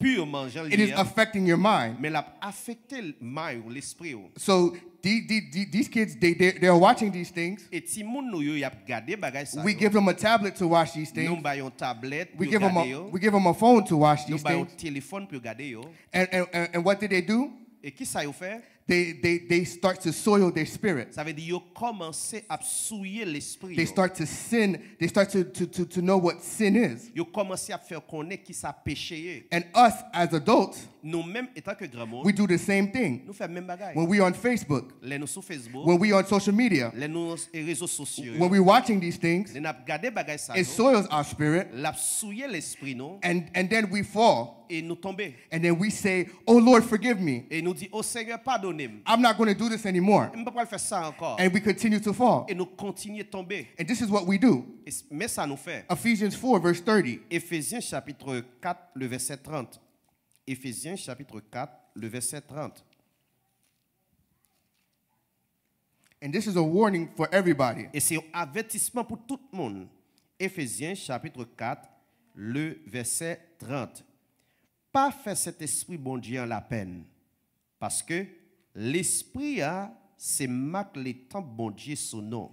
pirman jan l ye a, it is affecting your mind. Men l ap afekte l, may ou, lespri w. So the-, the-, the-, these kids, they, they, they are watching these things. E timoun nou yo, y ap gade bagay sa yo. We give them a tablet to watch these things. Nou ba yo yon tablèt pou yo gade yo. We give them a, we give them a phone to watch these things. Nou ba yo telefòn pou yo gade yo. And, and, and, and what did they do? E kisa yo fè? They, they, they start to soil their spirit. Sa vle di yo kòmanse ap souye lespri yo. They start to sin. They start to, to, to, to know what sin is. Yo kòmanse ap fè yo konnen ki sa peche ye. And us as adults, nou menm, etan ke granmoun, we do the same thing. Nou fè menm bagay. When we on Facebook, lè nou sou Facebook, when we on social media, lè nou nan rezo sosyo yo, when we watching these things, lè n ap gade bagay sa yo, it soils our spirit. L ap souye lespri nou. And, and then we fall. E nou tonbe. And then we say, "Oh Lord, forgive me. E nou di, "O Senyè, padone m. I'm not going to do this anymore." M pa pral fè sa ankò." And we continue to fall. E nou kontinye tonbe. And this is what we do. E s- men sa nou fè. Ephesians four, verse thirty. Efezyen chapit kat, le vèsè trant. Efezyen chapit kat, le vèsè trant. And this is a warning for everybody. E se yon avètisman pou tout moun. Efezyen chapit kat, le vèsè trant. Pa fè Sentespri Bondye an lapenn, paske Lespri a se mak letanp Bondye sou nou.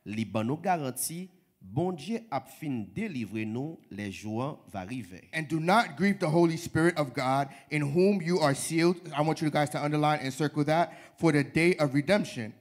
Li ban nou garanti Bondye ap fin delivre nou lè jou an va rive. And do not grieve the Holy Spirit of God, in whom you are sealed. I want you guys to underline and circle that, for the day of redemption.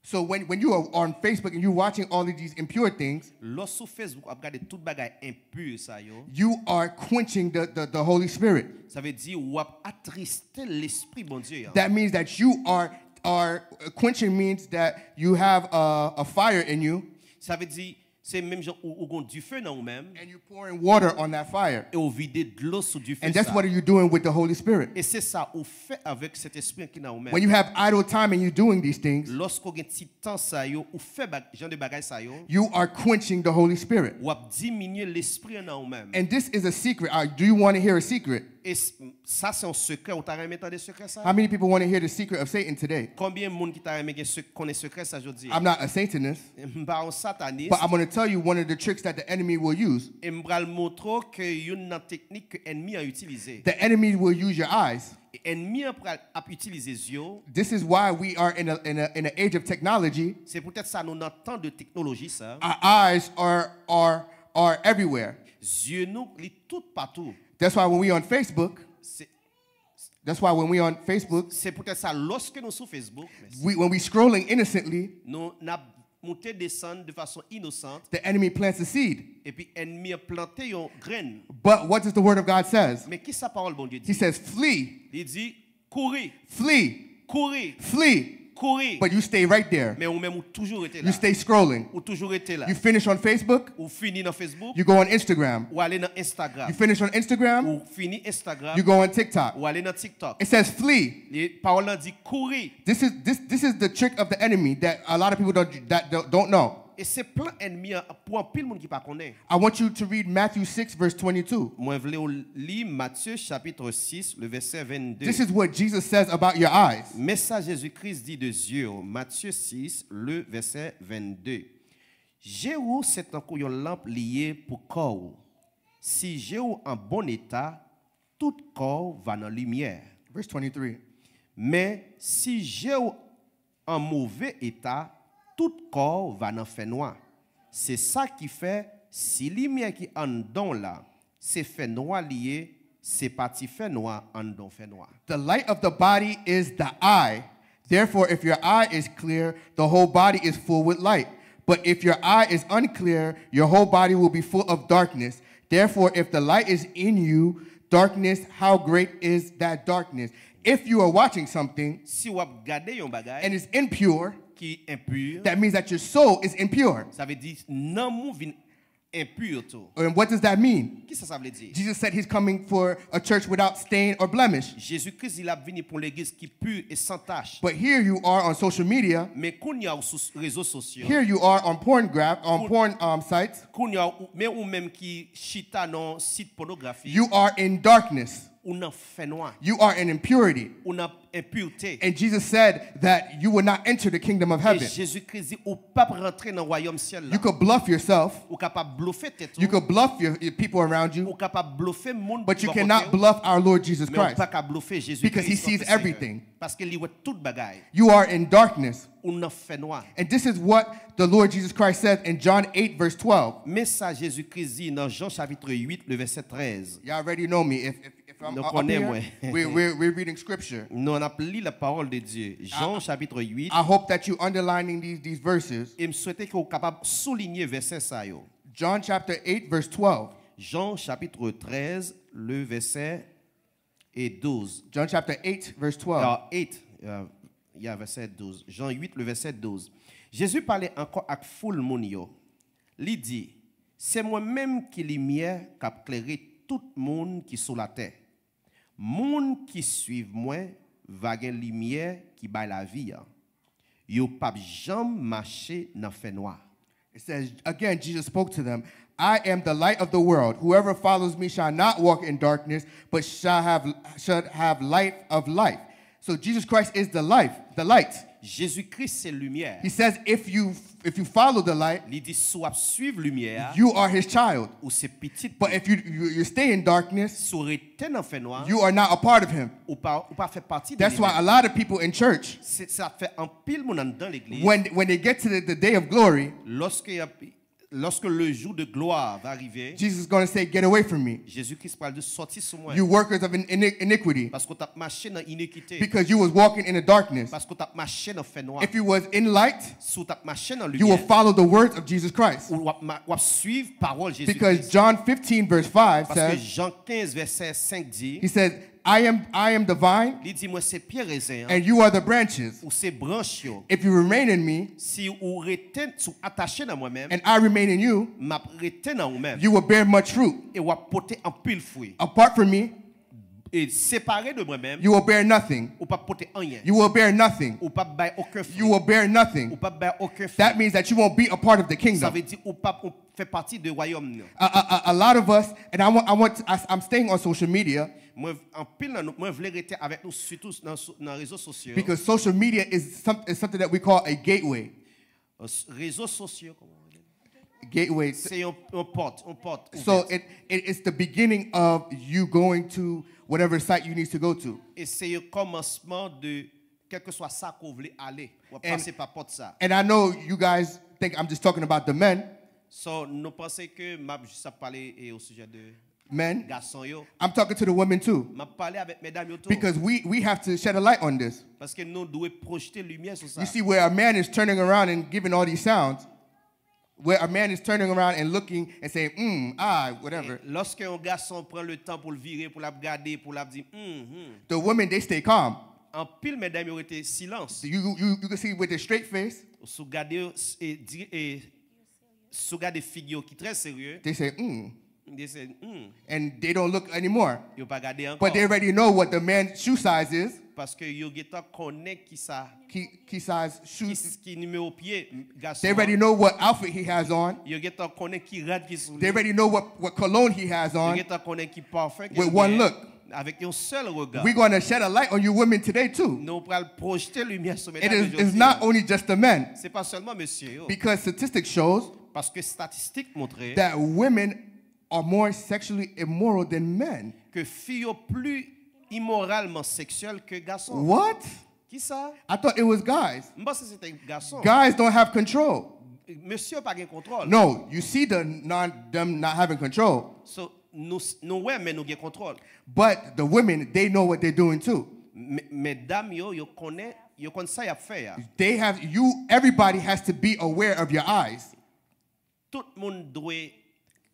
So when, when you are on Facebook and you're watching all of these impure things, Lò sou Facebook w ap gade tout bagay enpi sa yo, you are quenching the, the, the Holy Spirit. Sa vle di w ap atriste Lespri Bondye an. That means that you are, are quenching means that you have a, a fire in you. Sa vle di se menm jan ou, ou gon dife nan ou menm. And you pouring water on that fire. E ou vide dlo sou dife sa. And that's what are you doing with the Holy Spirit? E se sa ou fè avèk Sentespri an ki nan ou menm. When you have idle time and you're doing these things, Lòske w gen ti tan sa yo, ou fè bag- jan de bagay sa yo, you are quenching the Holy Spirit. W ap diminye Lespri an nan ou menm. And this is a secret. Uh, do you want to hear a secret? E s- sa se yon sekrè, ou ta renmen tande sekrè sa? How many people want to hear the secret of Satan today? Konbyen moun ki ta renmen gen sek- konnen sekrè sa jodi a? I'm not a Satanist, M pa yon satanis. But I'm going to tell you one of the tricks that the enemy will use. E m pral montre w ke youn nan teknik ke ènmi an itilize. The enemy will use your eyes. Ènmi an pral ap itilize zye w. This is why we are in a, in a, in an age of technology. Se poutèt sa nou nan tan de teknoloji sa. Our eyes are, are, are everywhere. Zye nou, li tout patou. That's why when we on Facebook, Se, that's why when we on Facebook, se poutèt sa, lòske nou sou Facebook, mèsi, we, when we scrolling innocently, nou n ap moute desann de fason inosant, the enemy plants a seed. Epi ènmi an plante yon grenn. But what does the word of God says? Men ki sa pawòl Bondye di? He says, "Flee, Li di, "Kouri, flee, kouri, flee," kouri." But you stay right there. Men ou menm ou toujou rete la. You stay scrolling. Ou toujou rete la. You finish on Facebook. Ou fini nan Facebook. You go on Instagram. Ou ale nan Instagram. You finish on Instagram. Ou fini Instagram. You go on TikTok. Ou ale nan TikTok. It says, "Flee." E pawòl la di, "Kouri." This is, this, this is the trick of the enemy that a lot of people don't, that don't, don't know. E se plan ènmi an pou anpil moun ki pa konnen. I want you to read Matthew six, verse twenty-two. Mwen vle w li Matye chapit sis, le vèsè vennde. This is what Jesus says about your eyes. Men sa Jezi Kris di de zye w, Matye sis, le vèsè vennde. Je w se tankou yon lanp li ye pou kò w. Si je w an bon eta, tout kò w va nan limyè. Verse twenty-three. Men si je w an move eta, tout kò w va nan fènwa. Se sa ki fè, si limyè ki anndan w la, se fènwa li ye, se pa ti fènwa anndan w fènwa. The light of the body is the eye. Therefore, if your eye is clear, the whole body is full with light. But if your eye is unclear, your whole body will be full of darkness. Therefore, if the light is in you, darkness, how great is that darkness? If you are watching something Si w ap gade yon bagay and it's impure, ki enpi, that means that your soul is impure. Sa vle di nanm ou vin enpi tou. And what does that mean? Kisa sa vle di? Jesus said he's coming for a church without stain or blemish. Jezi Kris di l ap vini pou yon legliz ki pi e san tach. But here you are on social media. Men kounye a w sou s- rezo sosyo. Here you are on porn graph, on Koun- porn um, sites. Kounye a w, men ou menm ki chita nan sit pònografi. You are in darkness. Ou nan fènwa. You are in impurity. Ou nan enpirte. And Jesus said that you will not enter the kingdom of E heaven. Jezi Kris di ou p ap rantre nan wayòm syèl la. You could bluff yourself. Ou kapab blofe tèt ou. You could bluff your, your people around you. Ou kapab blofe moun But you bò kote cannot w. Bluff our Lord Jesus Men ou Christ pa ka blofe Jezi because he Kris, sees notre Seigneur. Everything. Paske li wè tout bagay. You are in darkness. Ou nan fènwa. And this is what the Lord Jesus Christ says in John eight, verse twelve. Men sa Jezi Kris di nan Jan chapit uit, le vèsè trèz. Y'all already know me. If, if, if I'm Nou up konnen here. mwen. We, we're, we're reading scripture. Nou ap li la pawòl de Dye. Jan chapit uit. I hope that you underlining these, these verses. E m swete ke w kapab soulinye vèsè sa yo. John chapter eight, verse twelve. Jan chapit trèz, le vèsè e douz. John chapter eight, verse twelve. Ah, eight, euh, ya vèsè douz. Jan uit, le vèsè douz. Jezi pale ankò ak foul moun yo. Li di, se mwen menm ki limyè k ap klere tout moun ki sou latè. Moun ki suiv mwen va gen limyè ki bay lavi a. Yo p ap janm mache nan fènwa. It says, again, Jesus spoke to them, I am the light of the world. Whoever follows me shall not walk in darkness, but shall have, shall have light of life. So Jesus Christ is the life, the light. Jezi Kris se limyè. He says, if you if you follow the light, Li di, si w ap suiv limyè a, you are his child. Ou se pitit. But if you, you, you stay in darkness, Si w rete nan fènwa, you are not a part of him. Ou pa, ou pa fè pati de That's why a lot of people in church, Se sa fè anpil moun anndan legliz. When, when they get to the, the day of glory, Lòske y ap Lorsque le jour de gloire va arriver, Jesus is going to say, get away from me. Jezi Kris pral di, sòti sou mwen. You workers of in- iniquity. Paske w t ap mache nan inikite. Because you was walking in the darkness. Paske w t ap mache nan fènwa. If you was in light, Si w t ap mache nan you will limyè, follow the words of Jesus Christ. w ap, ma- w ap suiv pawòl Jezi Because Kris. John fifteen, verse five Paske says, Jan kenz vèsè senk di, he says, I am, I am the vine, li di, mwen se pye rezen an, and you are the branches. Ou se branch yo. If you remain in me, Si ou rete, si w atache nan mwen menm, and I remain in you, m ap rete nan ou menm. You will bear much fruit. E w ap pote anpil fwi. Apart from me, E separe de mwen menm, you will bear nothing. Ou p ap pote anyen. You will bear nothing. Ou p ap bay okenn fwi. You will bear nothing. Ou p ap bay okenn fwi. That means that you won't be a part of the Sa kingdom. Vle di ou p ap ou fè pati de wayòm nan. A, a, a, a lot of us, and I want, I want, I, I'm staying on social media Mwen anpil nan nou, mwen vle rete avèk nou sitou nan, so- nan rezo sosyo. Because social media is, some, is something that we call a gateway. Euh, s- Rezo sosyo, kòman w di? Gateway. Se yon, yon pòt, yon pòt. So ouvèt. it, it, it's the beginning of you going to whatever site you need to go to. E se yon kòmansman de kèlkeswa sa ke w vle ale. W ap And- pase pa pòt sa. And I know you guys think I'm just talking about the men. So, nou panse ke m ap jis ap pale e o sijè de Men, gason yo. I'm talking to the women too. M ap pale avèk medam yo tou. Because we, we have to shed a light on this. Paske nou dwe pwojte limyè sou sa. You see, where a man is turning around and giving all these sounds, where a man is turning around and looking and saying, mm, ah, whatever, E lòske yon gason pran le tan pou l vire, pou l ap gade, pou l ap di, hmm, hmm. The women, they stay calm. Anpil medam yo rete silans. You, you, you can see with a straight face, Si w gade, e, di- e, si w gade figi yo ki trè serye, they say, mm, they say, hmm, and they don't look anymore. Yo pa gade ankò. But they already know what the man's shoe size is. Paske yo gentan konnen ki sa, Key, key size ki, shoes. Ki nimewo pye gason They already an. Know what outfit he has on, Yo gentan konnen ki rad ki sou li. They already know what, what cologne he has Yo on. Gentan konnen ki pafen ke With li one gen. Look. Avèk yon sèl rega. We're going to shed a light on you women today, too. Nou pral pwojte limyè sou medam It is, yo it's jodi not a. Only just the men. Se pa sèlman mesye yo. Because statistics shows Paske statistik montre that women are more sexually immoral than men. Ke fi yo pli imoralman seksyèl ke gason. What? Kisa? I thought it was guys. M panse se te gason. Guys don't have control. Mesye yo pa gen kontwòl. No, you see the non, them not having control. So, nou, nou wè, men nou gen kontwòl. But the women, they know what they're doing too. Men, medam yo, yo konnen, yo konn sa y ap fè a. They have, you, everybody has to be aware of your eyes. Tout moun dwe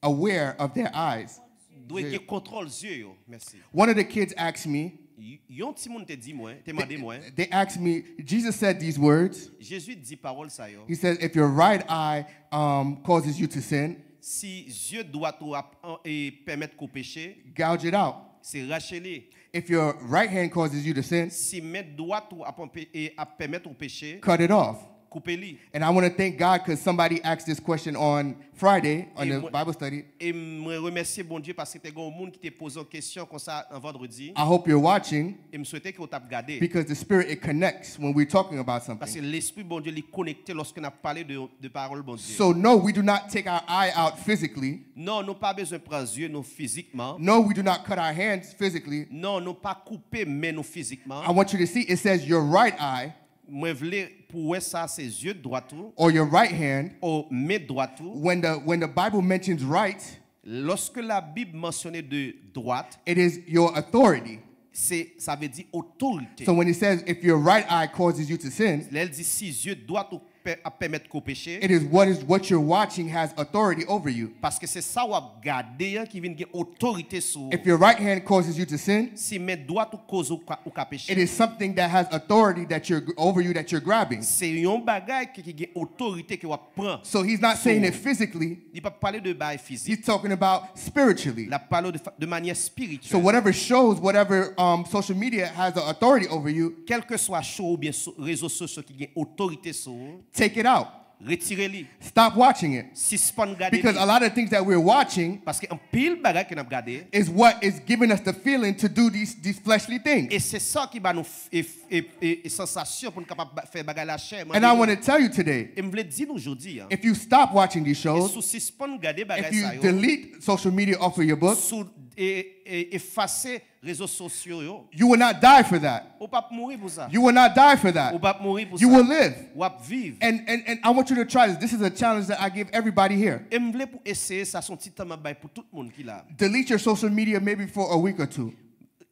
Aware of their eyes. Dwe gen kontwòl zye yo. Mèsi. One of the kids asked me, Y- Yon timoun te di mwen, te mande mwen, they asked me, Jesus said these words. Jezi di pawòl sa yo. He says, if your right eye um, causes you to sin, Si zye dwat ou ap an- e pèmèt ke w peche, gouge it out. Se rache li. If your right hand causes you to sin, Si men dwat ou ap, anpe- e ap pèmèt ou peche, cut it off. Koupe li. And I want to thank God because somebody asked this question on Friday on E the mwen- Bible study. E mwen remèsye Bondye paske te gen yon moun ki te poze yon kesyon konsa an vandredi. I hope you're watching E m swete ke w t ap gade. Because the Spirit, it connects when we're talking about something. Paske Lespri Bondye li konekte lòske n ap pale de, de pawòl Bondye. So, no, we do not take our eye out physically. Non, nou pa bezwen pran zye nou fizikman. No, we do not cut our hands physically. Non, nou pa koupe men nou fizikman. I want you to see it says your right eye Mwen vle pou w wè sa se zye dwat ou. Or your right hand. Ou men dwat ou. When the, when the Bible mentions right, Lorsque la Bible mentionne de droite, it is your authority. Se, sa vle di otorite. So when it says, if your right eye causes you to sin, Lè l di si zye dwat ou pè- ap pèmèt ke w peche, it is what is what you're watching has authority over you. Paske se sa w ap gade an ki vin gen otorite sou ou. If your right hand causes you to sin, Si men dwat ou koz ou ka, ou ka peche, it is something that has authority that you're over you that you're grabbing. Se yon bagay ki, ki gen otorite ke w ap pran. So he's not saying it physically. Li pa pale de bagay fizik. He's talking about spiritually. L ap pale de, fa- de manyè espirityèl. So whatever shows, whatever um, social media has the authority over you, Kèlkeswa show oubyen so, rezo sosyo ki gen otorite sou ou, take it out. Retire li. Stop watching it. Sispann gade Because li. A lot of things that we're watching Paske anpil bagay ke n ap gade, is what is giving us the feeling to do these, these fleshly things. E se sa ki ba nou f- e, f- e, e, e sansasyon pou n kapab ba- fè bagay lachè. And I want to tell you today, E m vle di nou jodi an, if you stop watching these e shows, si w sispann gade bagay if sa you yo, delete social media off of your book, si w e, e, efase rezo sosyo yo, you will not die for that. Ou p ap mouri pou sa. You will not die for that. Ou p ap mouri pou You sa. Will live. W ap viv. And, and, and I want you to try this. This is a challenge that I give everybody here. E m vle pou eseye sa, se yon ti tan m ap bay pou tout moun ki la. Delete your social media maybe for a week or two.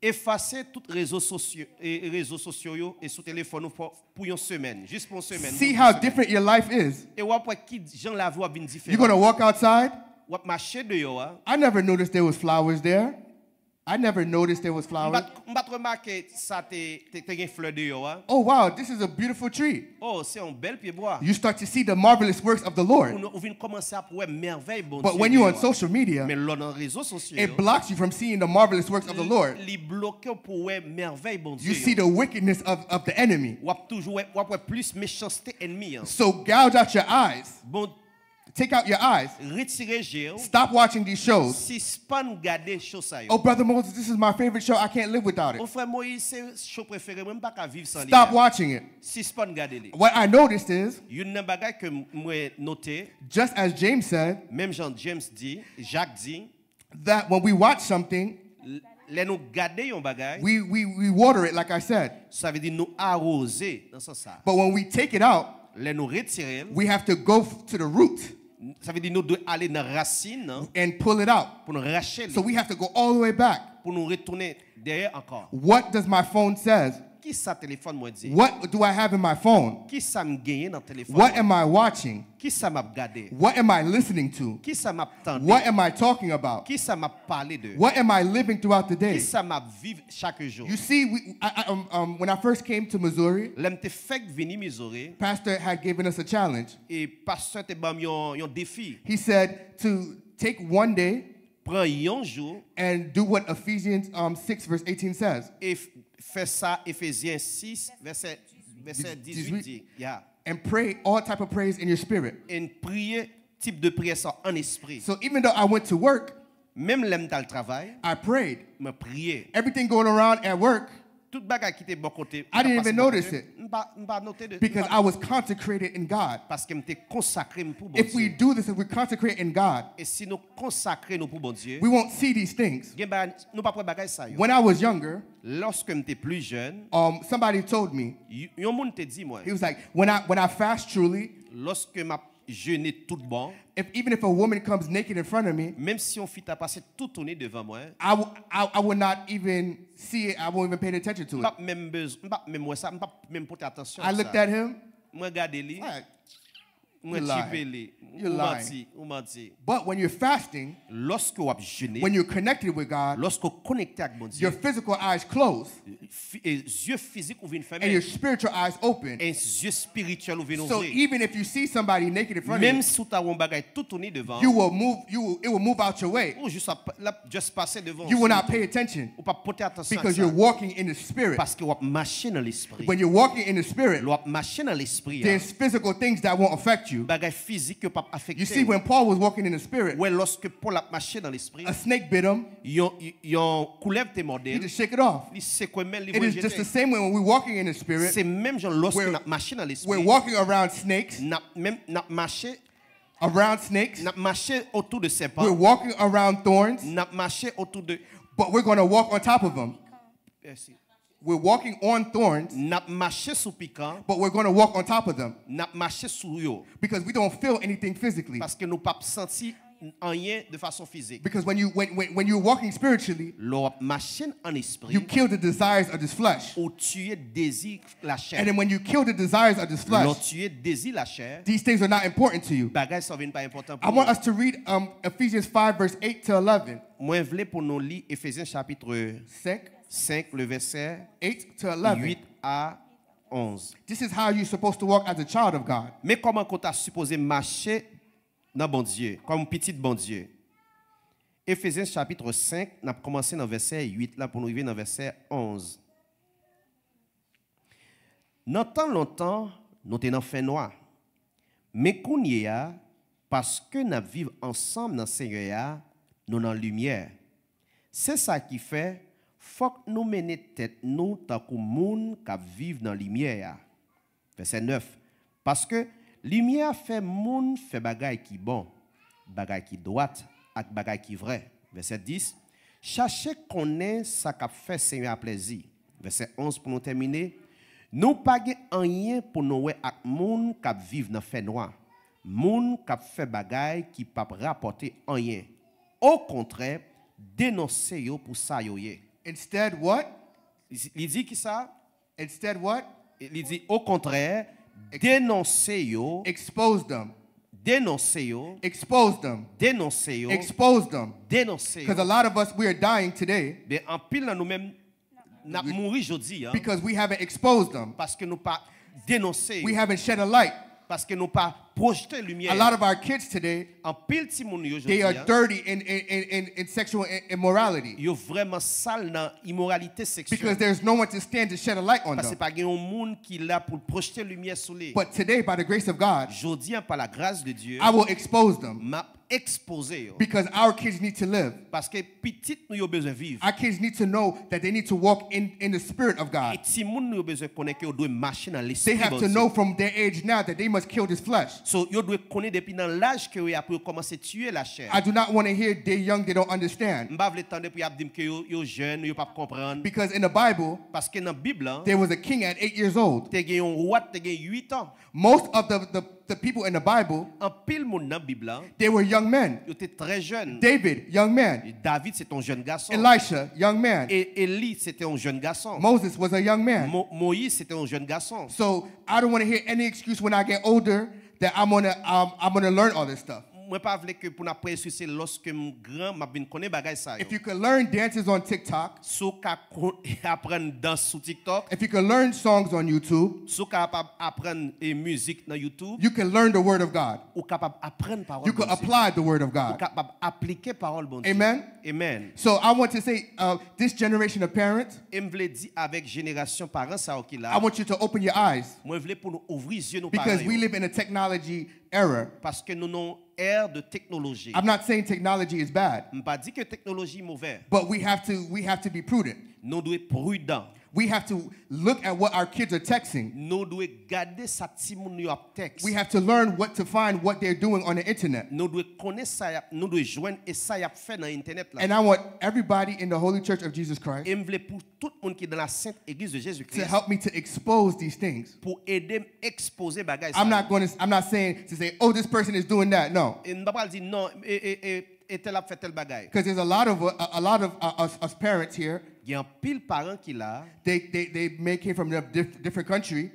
Efase tout rezo sosyo, e, rezo sosyo yo e sou telefòn ou pou, pou yon semèn, jis pou yon semèn. See pou how yon semèn. Different your life is. E w ap wè ki jan lavi w ap vin You're going to diferan. Walk outside. W ap mache deyò a. I never noticed there was flowers there. I never noticed there was M flowers. pa t- m pa t remake sa te, te, te gen flè deyò a. Oh, wow, this is a beautiful tree. Oh, se yon bèl pyebwa. You start to see the marvelous works of the Ou Lord. N- ou vin kòmanse ap wè mèvèy Bondye. But when you're on deyò a. Social media, Men lè w nan rezo sosyo it yo, blocks you from seeing the marvelous works of the Lord. Li bloke w pou wè mèvèy Bondye. You see the wickedness of, of the enemy. W ap toujou wè, w ap wè plis mechanste ènmi an. So gouge out your eyes. Bon, Take out your eyes. Retire je w. Stop watching these shows. Sispann gade show sa yo. Oh, Brother Moses, this is my favorite show. I can't live without it. O frè Moyiz, se show prefere mwen, m pa ka viv san li. Stop watching it. Sispann gade li. What I noticed is, Youn nan bagay ke m- mwen note, just as James said, menm jan James di, Jacques di, that when we watch something, l- lè nou gade yon bagay, we, we, we water it, like I said. Sa vle di nou awoze nan sans sa. But when we take it out, Lè nou retire l, we have to go f- to the root sa vle di nou dwe ale nan rasin nan and pull it out. Pou nou rache li, So we have to go all the way back. Pou nou retounen dèyè ankò. What does my phone says? Kisa telefòn mwen di? What do I have in my phone? Kisa m genyen nan telefòn What mwen? Am I watching? Kisa m ap gade? What am I listening to? Kisa m ap tande? What am I talking about? Kisa m ap pale de? What am I living throughout the day? Kisa m ap viv chak jou? You see, we, I, I, um, um, when I first came to Missouri, Lè m te fèk vini Missouri, Pastor had given us a challenge. E pastè te ban m yon, yon defi. He said to take one day Pran yon jou and do what Ephesians um, six, verse eighteen says. E f- fè sa Efezyen sis, vèsè, vèsè dizuit di. Yeah. And pray all type of praise in your spirit. E n priye tip de priyè sa an espri. So even though I went to work, Menm lè m t al travay, I prayed. Mwen priye. Everything going around at work, Tout bagay ki te bò kote. I didn't even notice it. M pa, m pa note de. Because I was consecrated in God. Paske m te konsakre m pou If we Bondye. Do this, if we consecrate in God, E si nou konsakre nou pou Bondye, we won't see these things. Gen bagay, nou pa wè bagay sa yo. When I was younger, Lòske m te pli jèn, um, somebody told me, y- yon moun te di mwen, he was like, when I, when I fast truly, lòske m ap jene tout bon, if, even if a woman comes naked in front of me, menm si yon fi ta pase toutouni devan mwen, I, w- I, I would not even see it. I won't even pay attention to m it. Pap menm bez- m pap menm wè sa, m pap menm pote atansyon I a looked sa. At him. Mwen gade li, Like, mwen you lying. Tchipele. You Ou lying. Manti, ou manti. But when you're fasting, Lòske w ap jene, when you're connected with God, lòske w konekte ak your Bondye, physical eyes close fi- e, zye fizik ou vin and your fèmen, spiritual eyes open. E zye espirityèl ou vin So ouvri. Even if you see somebody naked in front of Menm you, si w ta wè yon bagay toutouni devan, you will move. You will, it will move out your way. Ou jis ap, l ap just pase devan. You will not pay attention Ou p ap pote atansyon because a you're sa. Walking in the spirit. Paske w ap mache nan lespri. When you're walking in the spirit, Lè w ap mache nan lespri a, there's physical things that won't affect you. Bagay fizik yo p ap afekte You see, when Paul was walking in the spirit, Wè, lòske Pòl ap mache nan lespri, a snake bit him. Yon, yon koulèv te mòde He l. Just shake it off. Li sekwe men l, li It voye is just the jete. Same way when we're walking in the spirit. Se menm jan lòske We're- n ap mache nan We're lespri, walking around snakes, n ap menm, n ap mache, around snakes. N ap mache otou de We're sèpan. Walking around thorns, N ap mache otou de, but we're going to walk on top of them. Mèsi. We're walking on thorns, N ap mache sou pikan. But we're going to walk on top of them. N ap mache sou yo. Because we don't feel anything physically. Paske nou p ap santi anyen de fason fizik. Because when you when when, when you're walking spiritually, Lè w ap mache an you espri, kill the desires of this flesh. Ou tiye dezi lachè. And then when you kill the desires of this Lè w flesh, tiye dezi lachè, these things are not important to you. Bagay sa yo vin pa enpòtan I pou want ou. Us to read um, Ephesians five, verse eight to eleven. Mwen vle pou nou li Efezyen chapit Six, senk, le vèsè eight to eleven. uit a onz. This is how you're supposed to walk as a child of God. Men kòman ke w ta sipoze mache nan Bondye, kòm pitit Bondye. Efezyen chapit senk, n ap kòmanse nan vèsè uit la pou nou rive nan vèsè onz. Nan tan lontan, nou te nan fènwa. Men kounye a, paske n ap viv ansanm nan Senyè a, nou nan limyè. Se sa ki fè, fòk nou mennen tèt nou tankou moun k ap viv nan limyè a. Vèsè nèf. Paske limyè a fè moun fè bagay ki bon, bagay ki dwat, ak bagay ki vrè. Vèsè dis. Chache konnen sa k ap fè Senyè a plèzi. Vèsè onz pou nou tèmine. Nou pa gen anyen pou nou wè ak moun k ap viv nan fènwa, moun k ap fè bagay ki p ap rapòte anyen. Okontrè, denonse yo pou sa yo ye. Instead, what? Li, li di ki sa? Instead, what? Li di, okontrè, denonse yo, Expose them. Denonse yo. Expose them. Denonse yo. Expose them. Denonse yo. Because a lot of us, we are dying today Men anpil nan nou menm, n ap mouri jodi an. Because we haven't exposed them. Paske nou pa denonse We yo. Haven't shed a light. Paske nou pa pwojte limyè. A lot of our kids today, Anpil timoun yo they jodi are an, dirty in, in, in, in, in sexual i- immorality. Yo vrèman sal nan imoralite Because seksyèl. There's no one to stand to shed a light on Paske them. Pa gen yon moun ki la pou l pwojte limyè sou li. But today, by the grace of God, Jodi an, pa la gras de Dye, I will expose them. M ap ekspoze yo. Because our kids need to live. Paske pitit nou yo bezwen viv. Our kids need to know that they need to walk in, in the Spirit of God. E timoun nou yo bezwen konnen ke yo dwe mache nan They Lespri have to know Bondye. From their age now that they must kill this flesh. So, yo dwe konnen depi nan laj ke yo ye pou yo kòmanse tiye lachè. I do not want to hear they're young, they don't understand. M pa vle tande pou y ap di m ke yo, yo jèn, yo p ap konprann. Because in the Bible, Paske nan Bib lan, there was a king at eight years old. Te gen yon wa, te gen uit an. Most of the, the, the people in the Bible, Anpil moun nan Bib lan, they were young men. Yo te trè jèn. David, young man. David se te yon jèn gason. Elisha, young man. E Eli se te yon jèn gason. Moses was a young man. Mo, Moyiz se te yon jèn gason. So I don't want to hear any excuse when I get older that I'm gonna um, I'm gonna learn all this stuff. Mwen pa vle ke pou n ap pran eskis se lòske m gran, m ap vin konnen bagay sa yo. If you could learn dances on TikTok, Si w ka kon- aprann dans sou TikTok, if you could learn songs on YouTube, si w kapab aprann e mizik nan YouTube, you can learn the word of God. Ou kapab aprann pawòl You could Bondye. Apply the word of Ou God. Kapab aplike pawòl Bondye. Amen. Amen. So I want to say, uh, this generation of parents, E m vle di avèk jenerasyon paran sa yo ki la, I want you to open your eyes Mwen vle pou nou ouvri zye nou paran because we yo. Live in a technology era. Paske nou nan yon ère de teknoloji. I'm not saying technology is bad, M pa di ke teknoloji movè. But we have to we have to be prudent. Nou dwe pridan. We have to look at what our kids are texting. Nou dwe gade sa timoun yo ap tèks. We have to learn what to find what they're doing on the internet. Nou dwe konnen sa y ap, nou dwe jwenn e sa y ap fè nan entènèt la. And I want everybody in the Holy Church of Jesus Christ E m vle pou tout moun ki nan la sent egliz de Jezi to help me to expose these things. Pou ede m ekspoze bagay sa. I'm not going to I'm not saying to say, "Oh, this person is doing that." No. E m pa pral di non, e, e, e, e tèl ap fè tèl bagay. Because there's a lot of uh, a lot of uh, us, us parents here. Gen anpil paran ki la. They they they may came from a diff, different country.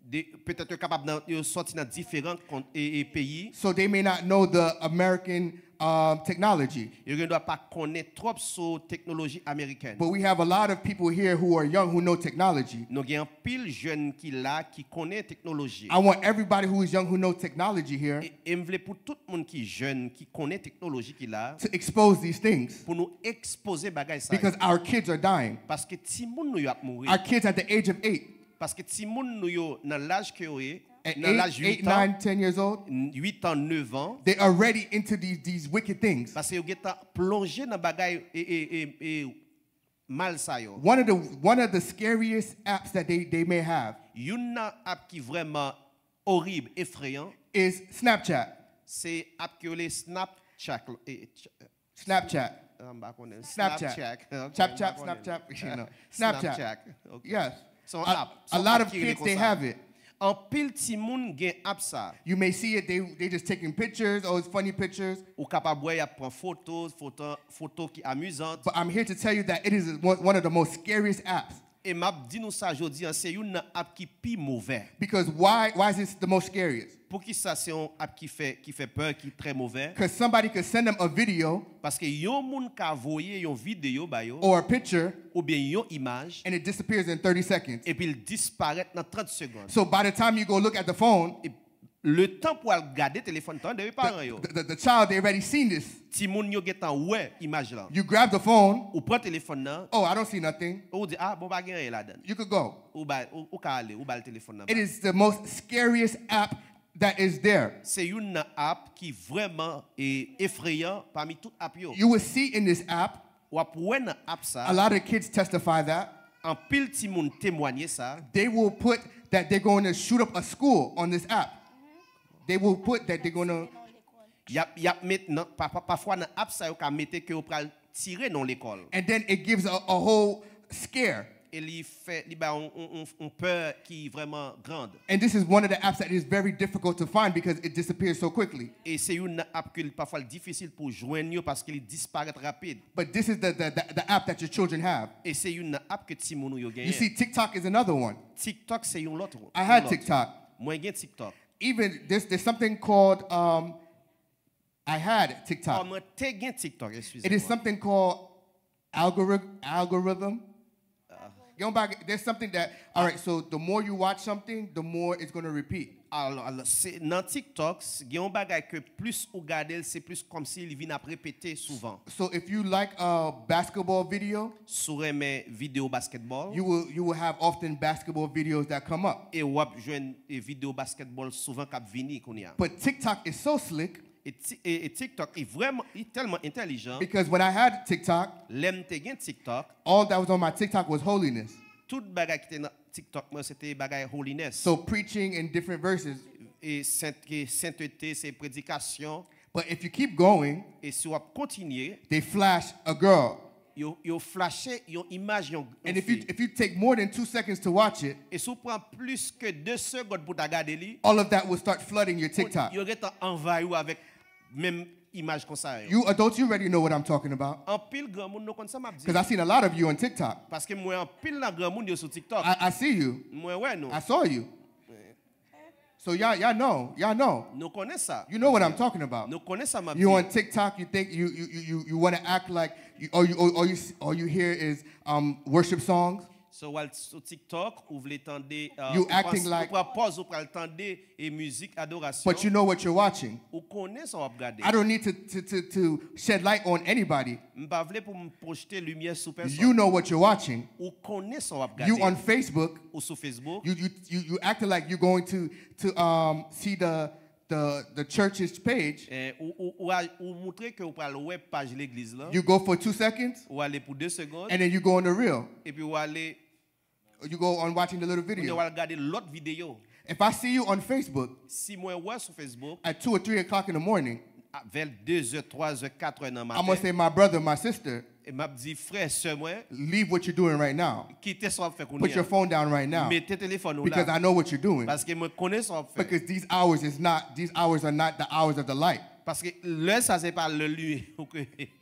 De, petèt yo kapab nan, yo sòti nan diferan kon- e, e peyi. So they may not know the American um, technology. Yo gen dwa pa konnen twòp sou teknoloji amerikèn. But we have a lot of people here who are young who know technology. Nou gen anpil jèn ki la ki konnen teknoloji. I want everybody who is young who know technology here E, e m vle pou tout moun ki jèn, ki konnen teknoloji ki la, to expose these things pou nou ekspoze bagay sa yo. Because our kids are dying. Paske timoun nou yo ap mouri. Our kids at the age of eight, Paske timoun nou yo nan laj ke yo ye, at nan laj eight, eight, uit an, nine, ten years old, uit an, nèf an, they are already into these, these wicked things. Paske yo gentan plonje nan bagay e, e, e, e, mal sa yo. One of the one of the scariest apps that they, they may have Youn nan app ki vrèman orib, efreyan, is Snapchat. Se app ki rele Snapchat. E, ch- Snapchat. ah, m pa konnen. Snapchat. Snapchat. Ok, Chap m chap, pa konnen. Snapchat. You know. Snapchat. Snapchat. Ok. Yes. Se yon A, app. a lot of kids, they have it. Anpil timoun gen app sa. You may see it, they, they just taking pictures, oh, it's funny pictures. Ou kapab wè y ap pran foto, foto, foto ki amizant. But I'm here to tell you that it is one one of the most scariest apps. E m ap di nou sa jodi an, se youn nan app ki pi movè. Because why, why is this the most scariest? Poukisa se yon app ki fè, ki fè pè, ki trè movè? Because somebody could send them a video Paske yon moun ka voye yon videyo ba yo, or a picture oubyen yon imaj, and it disappears in thirty seconds. Epi l disparèt nan trant segonn. So by the time you go look at the phone, Letan pou al gade telefòn, tande wi paran yo. The, the, the child, they already seen this. Timoun yo gentan wè imaj lan. You grab the phone. Ou pran telefòn nan. Oh, I don't see nothing. Ou di, ah, bon, pa gen anyen ladan. You could go. Ou ba, ou, ou ka ale, ou ba l telefòn nan. It is the most scariest app that is there. Se youn nan app ki vrèman e, efreyan pami tout app yo. You will see in this app, W ap wè nan app sa, a lot of kids testify that anpil timoun temwanye sa. They will put that they're going to shoot up a school on this app. They will put that they're going to Y ap, y ap met nan, pa, pa, pafwa nan app sa yo ka mete ke yo pral tire nan lekòl. And then it gives a, a whole scare. E li fè, li bay yon, yon, yon, yon pè ki vrèman grand. And this is one of the apps that is very difficult to find because it disappears so quickly. E se youn nan app ke li pafwa l difisil pou jwenn yo paske li disparèt rapid. But this is the, the, the, the app that your children have. E se youn nan app ke timoun ou yo You genyen. See, TikTok is another one. TikTok se yon lòt. I had TikTok. Mwen gen TikTok. Even there's, there's something called, um, I had TikTok. Oh, mwen te gen TikTok, excusez-moi. It is something called algorithm. Algorithm. Gen yon bagay, there's something that, all right, so the more you watch something, the more it's going to repeat. Alò, alò se, nan TikTok, s- gen yon bagay ke plis ou gade l, se plis kòmsi li vin ap repete souvan. So if you like a basketball video, Si w renmen videyo basketball, you will you will have often basketball videos that come up. E w ap jwenn e, videyo basketball souvan k ap vini kounye a. But TikTok is so slick E, ti- e, e TikTok, li vrèman, li tèlman entèlijan. Because when I had TikTok, Lè m te gen TikTok, all that was on my TikTok was holiness. Tout bagay ki te nan TikTok mwen, se te bagay holiness. So preaching in different verses. E sent, e sentete, se predikasyon. But if you keep going, E si w ap kontinye, they flash a girl. Yo, yo flashe yon imaj yon, yon And if you fi. If you take more than two seconds to watch it, E si w pran plis ke de segond pou ta gade li, all of that will start flooding your TikTok. Yo gentan anvayi w avèk menm imaj konsa yo. You adults, you already know what I'm talking about. Anpil granmoun nou konn sa m ap di. Because I seen a lot of you on TikTok. Paske m wè anpil nan granmoun yo sou TikTok. I, I see you. Mwen wè nou. I saw you. So y'all, y'all know, y'all know. Nou konnen sa. You know what I'm talking about. Nou konnen sa m ap di. You on TikTok, you think you you you you, you want to act like, you, all you all, all you all you hear is um worship songs. So w al sou TikTok, ou vle tande, uh, You ou pran- acting like- ou pran pòz, ou pral tande e mizik adorasyon. But you know what you're watching. Ou konnen sa w ap gade. I don't need to to to, to shed light on anybody. M pa vle pou m pwojte limyè sou pèsòn. You know what you're watching. Ou konnen sa w ap gade. You on Facebook. Ou sou Facebook. You you you you acting like you're going to to um see the the the church's page. Eh, ou, ou, ou, a- ou moutre ke ou pral wè paj legliz lan. You go for two seconds. Ou ale pou de segonn. And then you go on the reel. Epi ou ale. You go on watching the little Kounye a video. W al gade lòt videyo. If I see you on Facebook Si mwen wè sou Facebook, at two or three o'clock in the morning, a- vè de zè, twa zè, kat è nan I'm gonna maten, say, my brother, my sister, e m ap di, frè, sè mwen, leave what you're doing right now. Kite sa w ap fè Put kounye your a. Phone down right now. Mete telefòn ou Because la. I know what you're doing. Paske mwen konnen sa w ap fè. Because these hours is not these hours are not the hours of the light. Paske lè sa se pa lè li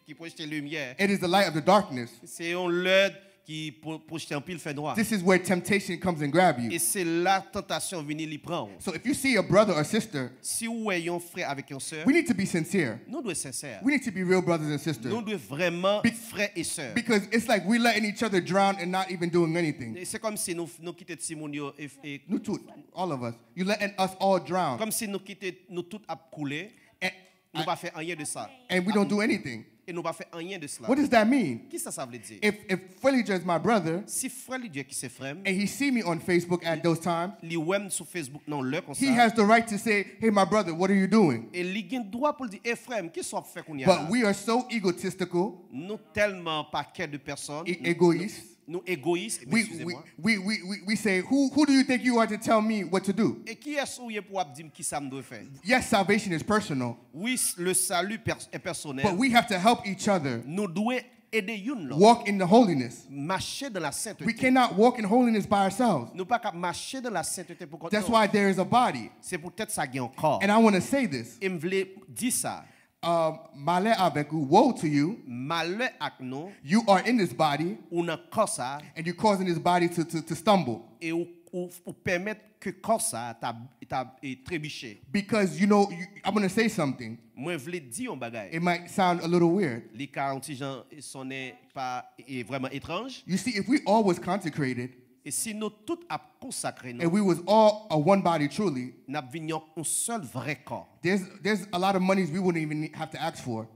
ki pwojte limyè. It is the light of the darkness. Se yon lè ki pwo- pwojte anpil fènwa. This is where temptation comes and grab you. E se la tantasyon vini li pran w. So if you see a brother or sister, Si w wè yon frè avèk yon sè, we need to be sincere. Nou dwe sensè. We need to be real brothers and sisters. Nou dwe vrèman Be- frè e sè. Because it's like we letting each other drown and not even doing anything. E se kòm si nou, nou kite timoun yo e, e, Nou tout, all of us. You letting us all drown. Kòm si nou kite nou tout ap koule. And, Nou pa fè anyen de sa. And we don't do anything. E nou pa fè anyen de sila. What does that mean? Kisa sa vle di? If if Freddie Judge is my brother Si frè Lidye ki se frè m, and he see me on Facebook at those times, li wè m sou Facebook nan lè konsa, he has the right to say, "Hey, my brother, what are you doing?" E li gen dwa pou l di, e frè m, kisa w ap fè kounye a But la? We are so egotistical, Nou tèlman pa kè de pèsòn. e- egoist. Nou egoyis. We, Excusez-moi. We, we, we, we say, who, who do you think you are to tell me what to do? E kiyès ou ye pou w ap di m kisa m dwe fè? Yes, salvation is personal, Wi, le salut est personnel. But we have to help each other. Nou dwe Ede youn lòt. Walk in the holiness. Mache dans la sainteté. We cannot walk in holiness by ourselves. Nou pa ka mache dans la sainteté pou kont nou. That's why there is a body. Se poutèt sa gen yon kò. And I want to say this. E m vle di sa. Um, malè avèk ou, woe to you. Malè ak nou. You are in this body. Ou nan kò sa. And you're causing this body to, to, to stumble. E ou, ou, ou pèmèt ke kò sa ta, ta e, trebiche. Because, you know, you, I'm going to say something. Mwen vle di yon bagay. It might sound a little weird. Li ka yon ti jan sonnen pa e, vrèman etranj. You see, if we all was consecrated, E si nou tout ap konsakre nou, and we was all a one body truly, n ap vin yon, yon sèl vrè kò. There's, there's a lot of monies we wouldn't even have to ask for.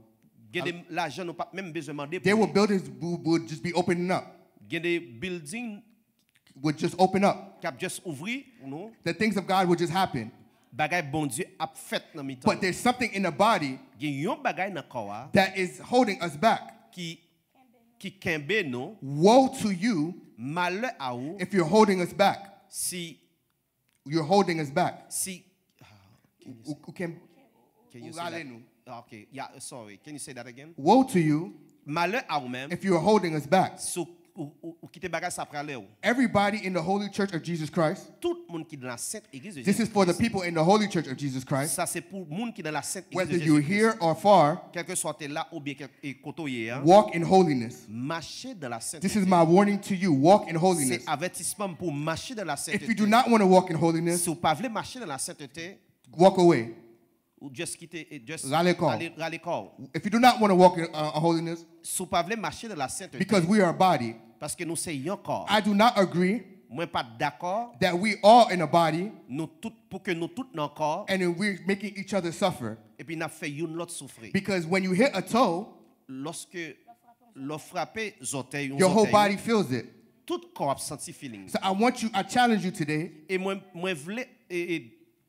Gen de lajan nou p ap menm bezwen mande pou li. There were buildings we would just be opening up. Gen de building would just open up. K ap just ouvri pou nou. The things of God would just happen. Bagay Bondye ap fèt nan mitan nou. But there's something in the body. Gen yon bagay nan kò a. That is holding us back. Ki ki kenbe nou. Woe to you. Malè a ou. If you're holding us back. Si you're holding us back. Si, ah, can you say, ou, ou can, can you say that? Ou rale nou. Ah, okay. Yeah, sorry. Can you say that again? Woe to you. Malè a ou menm. If you are holding us back. Si ou, ou, ou kite bagay sa prale ou. Everybody in the holy church of Jesus Christ. Tout moun ki nan la sent egliz de Jezi Kris. This is for the people in the holy church of Jesus Christ. Sa se pou moun ki nan la sent egliz de Jezi Kris. Whether you're here or far. Kèlkeswa w te la oubyen kèk e kote w ye a. Walk in holiness. Mache dans la sainteté. This is my warning to you. Walk in holiness. Se avètisman m pou w mache dans la sainteté. If you do not want to walk in holiness, si w pa vle mache dans la sainteté, walk away. Ou just kite, e, just rale kò w. Rale, rale kò w. If you do not want to walk in uh, holiness, si w pa vle mache dans la sainteté, because we are a body, paske nou se yon kò. I do not agree, mwen pa dakò, that we are in a body, nou tout, pou ke nou tout nan kò, and then we're making each other suffer. Epi n ap fè youn lòt soufri. Because when you hit a toe, lòske, lè w frape zòtèy, yon zòtèy, your whole body feels it. Tout kò ap santi feeling. So I want you, I challenge you today, e mwen, mwen vle e, e,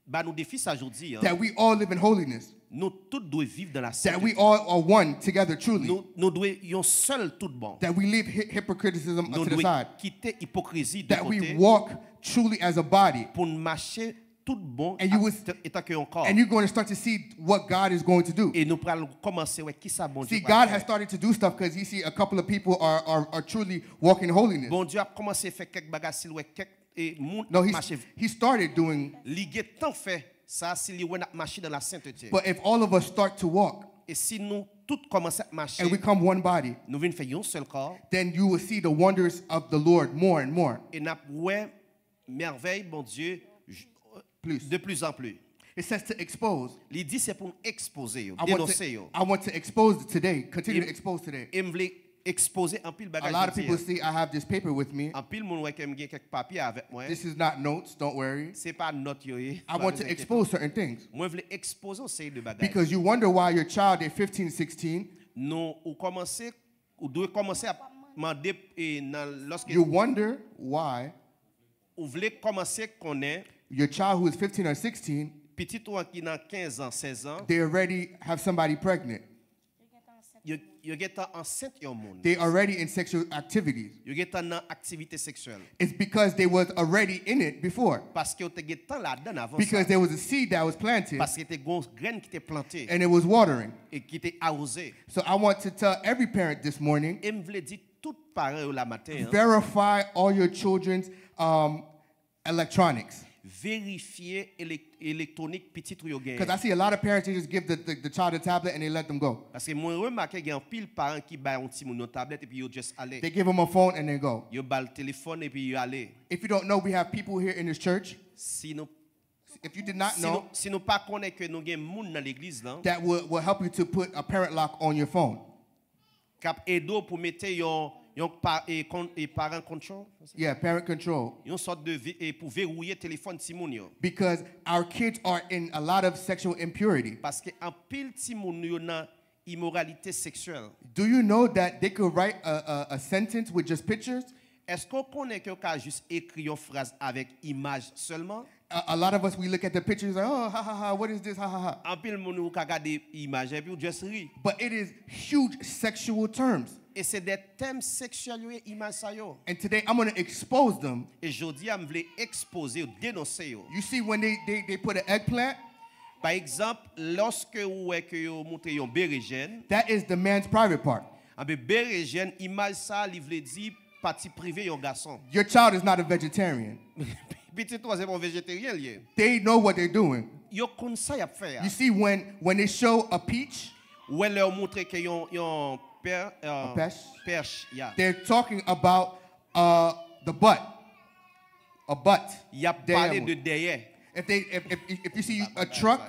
ba nou defi sa jodi a, that we all live in holiness, nou tout dwe viv dans la sainteté, that we all are one together truly, nou, nou dwe yon sèl tout bon, that we leave hy- hypocriticism to the side, nou dwe kite ipokrizi de kote, that we walk truly as a body, pou n mache tout bon, and you will, etan ke yon kò. And you're going to start to see what God is going to do. E nou pral kòmanse wè kisa Bondye pral fè. See, God has started to do stuff because he see a couple of people are, are, are truly walking holiness. Bondye ap kòmanse fè kèk bagay si l wè kèk e moun ap mache. No, he started doing. Li gentan fè sa si li wè n ap mache dans la sainteté. But if all of us start to walk, e si nou tout kòmanse ap mache, and we come one body, nou vin fè yon sèl kò, then you will see the wonders of the Lord more and more. E n ap wè mèvèy Bondye j- plus, de plus en plus. It says to expose. Li di se pou n ekspoze yo, I want to, denonse yo. I want to expose today, continue to expose today. E m vle ekspoze anpil bagay jodi a. A lot of people see I have this paper with me. Anpil moun wè ke m gen kèk papye avèk mwen. This is not notes, don't worry. Se pa nòt yo ye. I want to expose certain things. Mwen vle ekspoze yon seri de bagay. Because you wonder why your child at fifteen, sixteen, nou, ou kòmanse, ou dwe kòmanse ap mande e nan lòske you wonder why ou vle kòmanse konnen your child who is fifteen or sixteen, pitit ou an ki nan kenz an, sèz an, they already have somebody pregnant. Yo, yo gentan ansent yon moun. They already in sexual activities. Yo gentan nan aktivite seksyèl. It's because they was already in it before. Paske yo te gentan ladann avan sa. Because there was a seed that was planted. Paske te gon grenn ki te plante. And it was watering. E ki te awoze. So I want to tell every parent this morning. E m vle di tout paran yo la maten an. Verify all your children's um, electronics. Verifye elek- elektwonik pitit ou yo genyen. Because I see a lot of parents, they just give the, the, the child a tablet and they let them go. Paske mwen remake gen anpil paran ki bay yon timoun yon tablèt epi yo just ale. They give them a phone and they go. Yo ba l telefòn epi yo ale. If you don't know, we have people here in this church. Si nou, if you did not know, si nou, si nou pa konnen ke nou gen moun nan legliz lan, that will, will help you to put a parent lock on your phone. K ap ede w pou mete yon, yon pa, e, kon, e, parent control. Yeah, parent control. Yon sòt de ve- e, pou verrouye telefòn timoun yo. Because our kids are in a lot of sexual impurity. Paske anpil timoun nou yo nan imoralite seksyèl. Do you know that they could write a, a, a sentence with just pictures? Èske w konnen ke w ka jis ekri yon fraz avèk imaj sèlman? A, a lot of us, we look at the pictures like, oh, ha, ha, ha, what is this? Ha, ha, ha. Anpil moun ou ka gade imaj epi ou just ri. But it is huge sexual terms. E se de tèm seksyèl yo ye, imaj sa yo. And today I'm going to expose them. E jodi a m vle ekspoze yo, denonse yo. You see, when they, they, they put an eggplant, pa egzanp, lòske ou wè ke yo montre yon berejèn, that is the man's private part. Anben, berejèn, imaj sa a, li vle di pati prive yon gason. Your child is not a vegetarian. Pitit ou a se pa yon vejeteryen li ye. They know what they're doing. Yo konn sa y ap fè a. You see, when when they show a peach, Ou wè lè yo montre ke yon, yon pè, a pêche, pèch, ya. They're talking about uh, the butt. A butt. Y ap pale de dèyè. If they if, if, if you see a truck,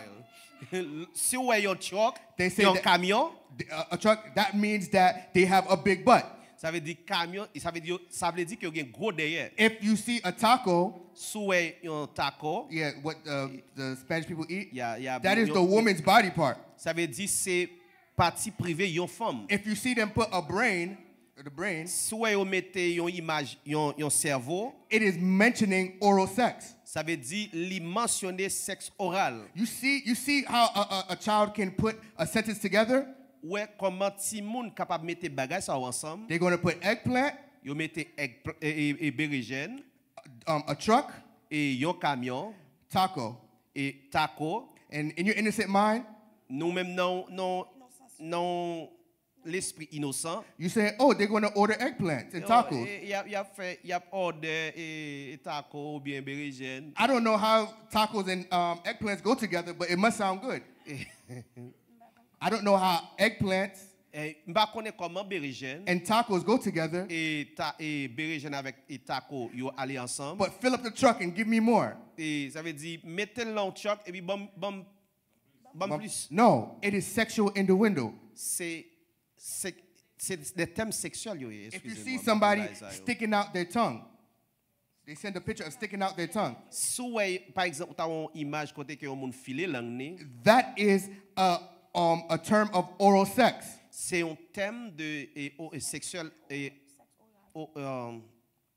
Si w wè yon truck, They say yon that- kamyon, a, a truck, that means that they have a big butt. Sa vle di kamyon, sa vle di, sa vle di ke yo gen gwo dèyè. If you see a taco, Si w wè yon taco, yeah, what uh, the Spanish people eat, ya, ya, that is yo- the woman's body part. Sa vle di se pati prive yon fanm. If you see them put a brain, the brain, Si w wè yo mete yon imaj, yon, yon sèvo, it is mentioning oral sex. Sa vle di li mansyone sèks oral. You see, you see how a, a, a child can put a sentence together? Ou wè kòman timoun kapab mete bagay sa yo ansanm. They're going to put eggplant, Yo mete egg, e, e, e berejèn, um, a truck, e yon kamyon, taco. E taco. And in your innocent mind, Nou menm nan, nan, nan lespri inosan. You say, oh, they're going to order eggplants and tacos. Y ap, y ap fè, y ap order e, e taco oubyen berejèn. I don't know how tacos and um, eggplants go together, but it must sound good. I don't know how eggplants Eh, m pa konnen kòman berejèn and tacos go together, e, ta, e berejèn avèk e taco yo ale ansanm. But fill up the truck and give me more. E sa vle di mete l nan yon truck epi ban m, ban m, ban m plis. No, it is sexual innuendo. Se, se, se de tèm seksyèl yo ye. If you see somebody sticking out their tongue, they send a picture of sticking out their tongue. Si w wè, pa egzanp, ou ta wè yon imaj kote ke yon moun file lang ni. That is a, um, a term of oral sex. Se yon tèm de e, o, e, seksyèl e, o, um,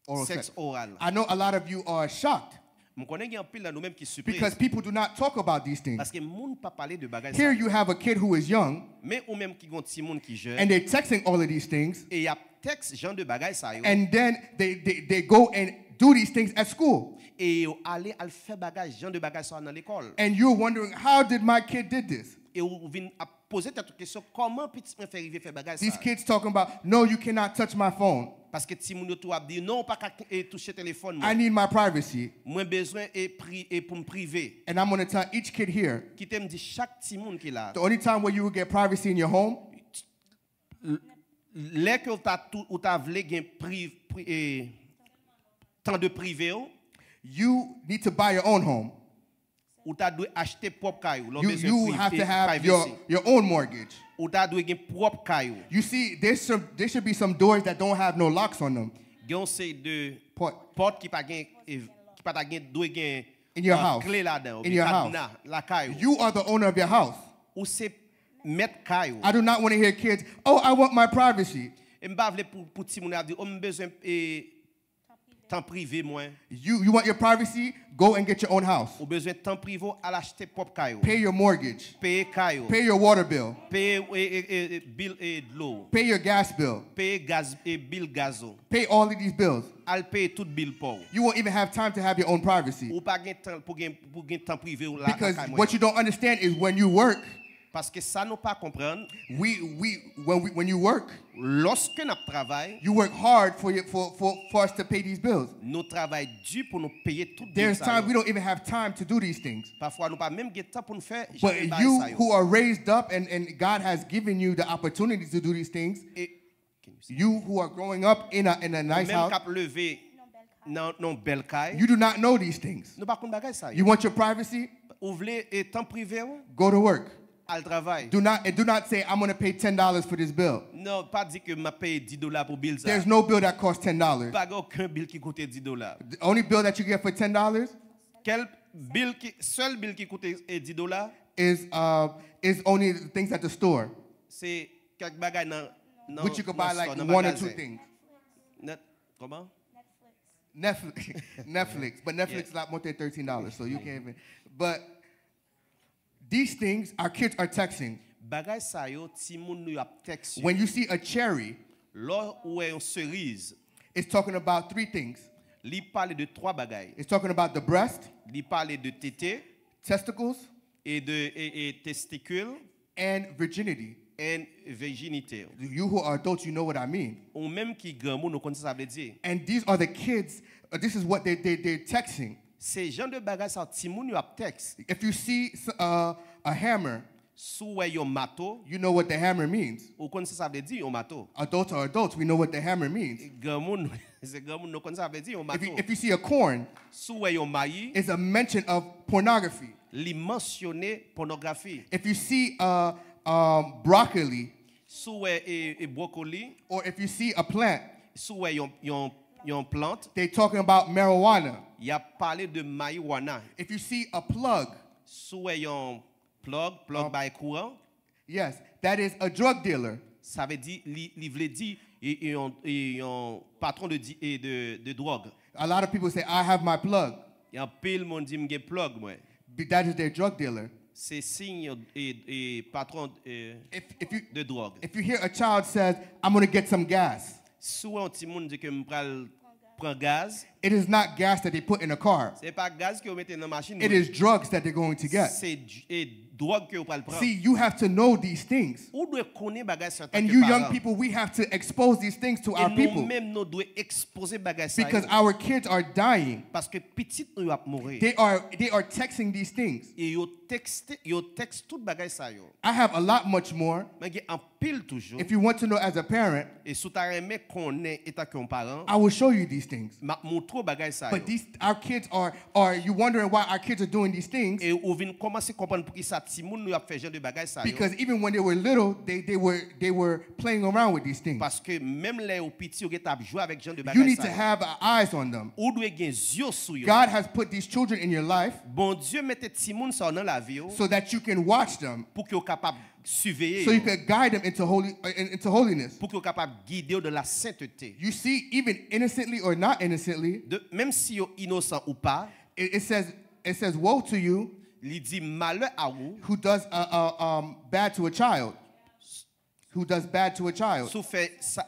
Oral sèks sex. Oral. I know a lot of you are shocked M konnen gen anpil nan nou menm ki sipriz. Because people do not talk about these things. Paske moun pa pale de bagay sa Here yo. You have a kid who is young Men ou menm ki gon timoun ki jèn and they're texting all of these things, e y ap tèks jan de bagay sa yo. And then they, they, they go and do these things at school. E yo ale al fè bagay jan de bagay sa yo nan lekòl. And you're wondering, how did my kid did this? E ou vin ap poze tèt ou kesyon, kòman pitit mwen fè rive fè bagay sa? These kids talking about, no, you cannot touch my phone. Paske timoun yo tou ap di, non, ou pa ka e, touche telefòn I mwen. Need my privacy. Mwen bezwen e, pri, e pou m prive. And I'm going to tell each kid here, Kite m di chak timoun ki la. The only time where you will get privacy in your home, Lè ke ou ta, tou, ou ta vle gen pri, pri, e, tan de prive ou, you need to buy your own home. Ou ta dwe achte pwòp kay ou. Lè w You, bezwen you pri, have pri, to have privacy. Your, your own mortgage. Ou ta dwe gen pwòp kay ou. You see, there's some, there should be some doors that don't have no locks on them. Gen yon seri de Pòt. Pòt ki pa gen, e, ki pa ta gen, dwe gen In your uh, house. Kle ladan, In your house. Kadna lakay ou. You are the owner of your house. Ou se mèt kay ou. I do not want to hear kids, oh, I want my privacy. E m pa vle pou, pou timoun ap di, oh, m bezwen e, tan prive mwen. You, you want your privacy? Go and get your own house. Ou bezwen tan prive w, al achte pwòp kay ou. Pay your mortgage. Peye kay ou. Pay your water bill. Peye e, e, e, e, bil e, dlo ou. Pay your gas bill. Peye gaz e, bil gaz ou. Pay all of these bills. Al peye tout bil pa w. You won't even have time to have your own privacy. Ou pa gen tan pou gen, pou gen tan prive w la Because lakay mwen. What you don't understand is when you work, Paske sa nou pa konprann, we, we, when, we, when you work, lòske n ap travay, you work hard for, your, for, for, for us to pay these bills. Nou travay di pou nou peye tout bil There's sa time we yo. Don't even have time to do these things. Pafwa nou pa menm gen tan pou n fè But jan de bagay you sa yo. Who are raised up and, and God has given you the opportunity to do these things, E you who are growing up in a, in a ou nice menm k house, ap leve nan nan bèl kay, you do not know these things. Nou pa konn bagay sa You yo. Want your privacy? Ou vle e tan prive w? Go to work. Al travay. Do not, and do not say, I'm going to pay ten dollars for this bill. Non, pa di ke m ap peye dis dola pou bil sa. There's no bill that costs ten dollars. Pa gen okenn bil ki koute dis dola. The only bill that you get for ten dollars Kèl bil ki, sèl bil ki koute e, dis dola, is, uh, is only things at the store, se kèk bagay nan, nan which you could buy nan like store, nan one or magazen. Two things. Net, kòman? Netflix, Netflix, but Netflix Yeah. Is a lot more than thirteen dollars, so you can't even. But these things, our kids are texting. Bagay sa yo, timoun nou yo ap tèks yo. When you see a cherry, Lò ou wè yon seriz, it's talking about three things. Li pale de twa bagay. It's talking about the breast, Li pale de tete, testicles, e de e, e testikil, and virginity. and virginity. You who are adults, you know what I mean. Ou menm ki granmoun, ou konn sa sa vle di. And these are the kids, uh, this is what they, they, they're texting. Se jan de bagay sa timoun yo ap tèks. If you see s- uh, a hammer, Si w wè yon mato, you know what the hammer means. Ou konn sa sa vle di yon mato. Adults are adults, we know what the hammer means. Granmoun, se granmoun nou konn sa vle di yon If you, mato. If you see a corn, Si w wè yon mayi, it's a mention of pornography. Li mansyone pònografi. If you see uh, um, broccoli, Si w wè e, e brokoli, or if you see a plant, si w wè yon, yon, yon plant, they're talking about marijuana. Y ap pale de marijuana. If you see a plug, Si w wè yon plug, plug bay kouran, yes, that is a drug dealer. Sa vle di, li, li vle di e, e yon, e yon patwon de, di- e de, de dwòg. A lot of people say, "I have my plug." Gen anpil moun di m gen plug mwen. But that is their drug dealer. Se siy e, e patwon e, If, if, you, de dwòg. If you hear a child says, "I'm going to get some gas," Si w wè yon timoun di ke m pral pran gaz, it is not gas that they put in a car. Se pa gaz ke yo mete nan machin It mwen. Is drugs that they're going to get. Se dj- e dwòg ke yo pral pran. See, you have to know these things. Ou dwe konnen bagay sa And tanke you young paran. People, we have to expose these things to E our nou people. Menm nou dwe ekspoze bagay sa Because yo. Our kids are dying. Paske pitit nou yo ap mouri. They are, they are texting these things. E yo tekste, yo tèks tout bagay sa yo. I have a lot much more. Men gen anpil toujou. If you want to know as a parent, E si w ta renmen konnen etan ke yon paran, I will show you these things. M ap montre w bagay sa yo. But these, our kids are, are you wondering why our kids are doing these things? E ou vin kòmanse konprann poukisa timoun nou ap fè jan de bagay sa yo. Because even when they were little, they, they were they were playing around with these things. Paske menm lè yo piti, yo gentan ap jwe avèk jan de bagay sa yo. You need to have eyes on them. Ou dwe gen zye sou yo. God has put these children in your life. Bondye mete timoun sa yo nan lavi w. So that you can watch them. Pou ke w kapab siveye yo. So you can guide them into holy uh, into holiness. Pou ke w kapab gide yo de la sentete. You see, even innocently or not innocently. De, menm si yo inosan ou pa. It, it says it says woe to you. Li di malè a ou. Who does uh, uh, um, bad to a child. Who does bad to a child. Si w fè sa,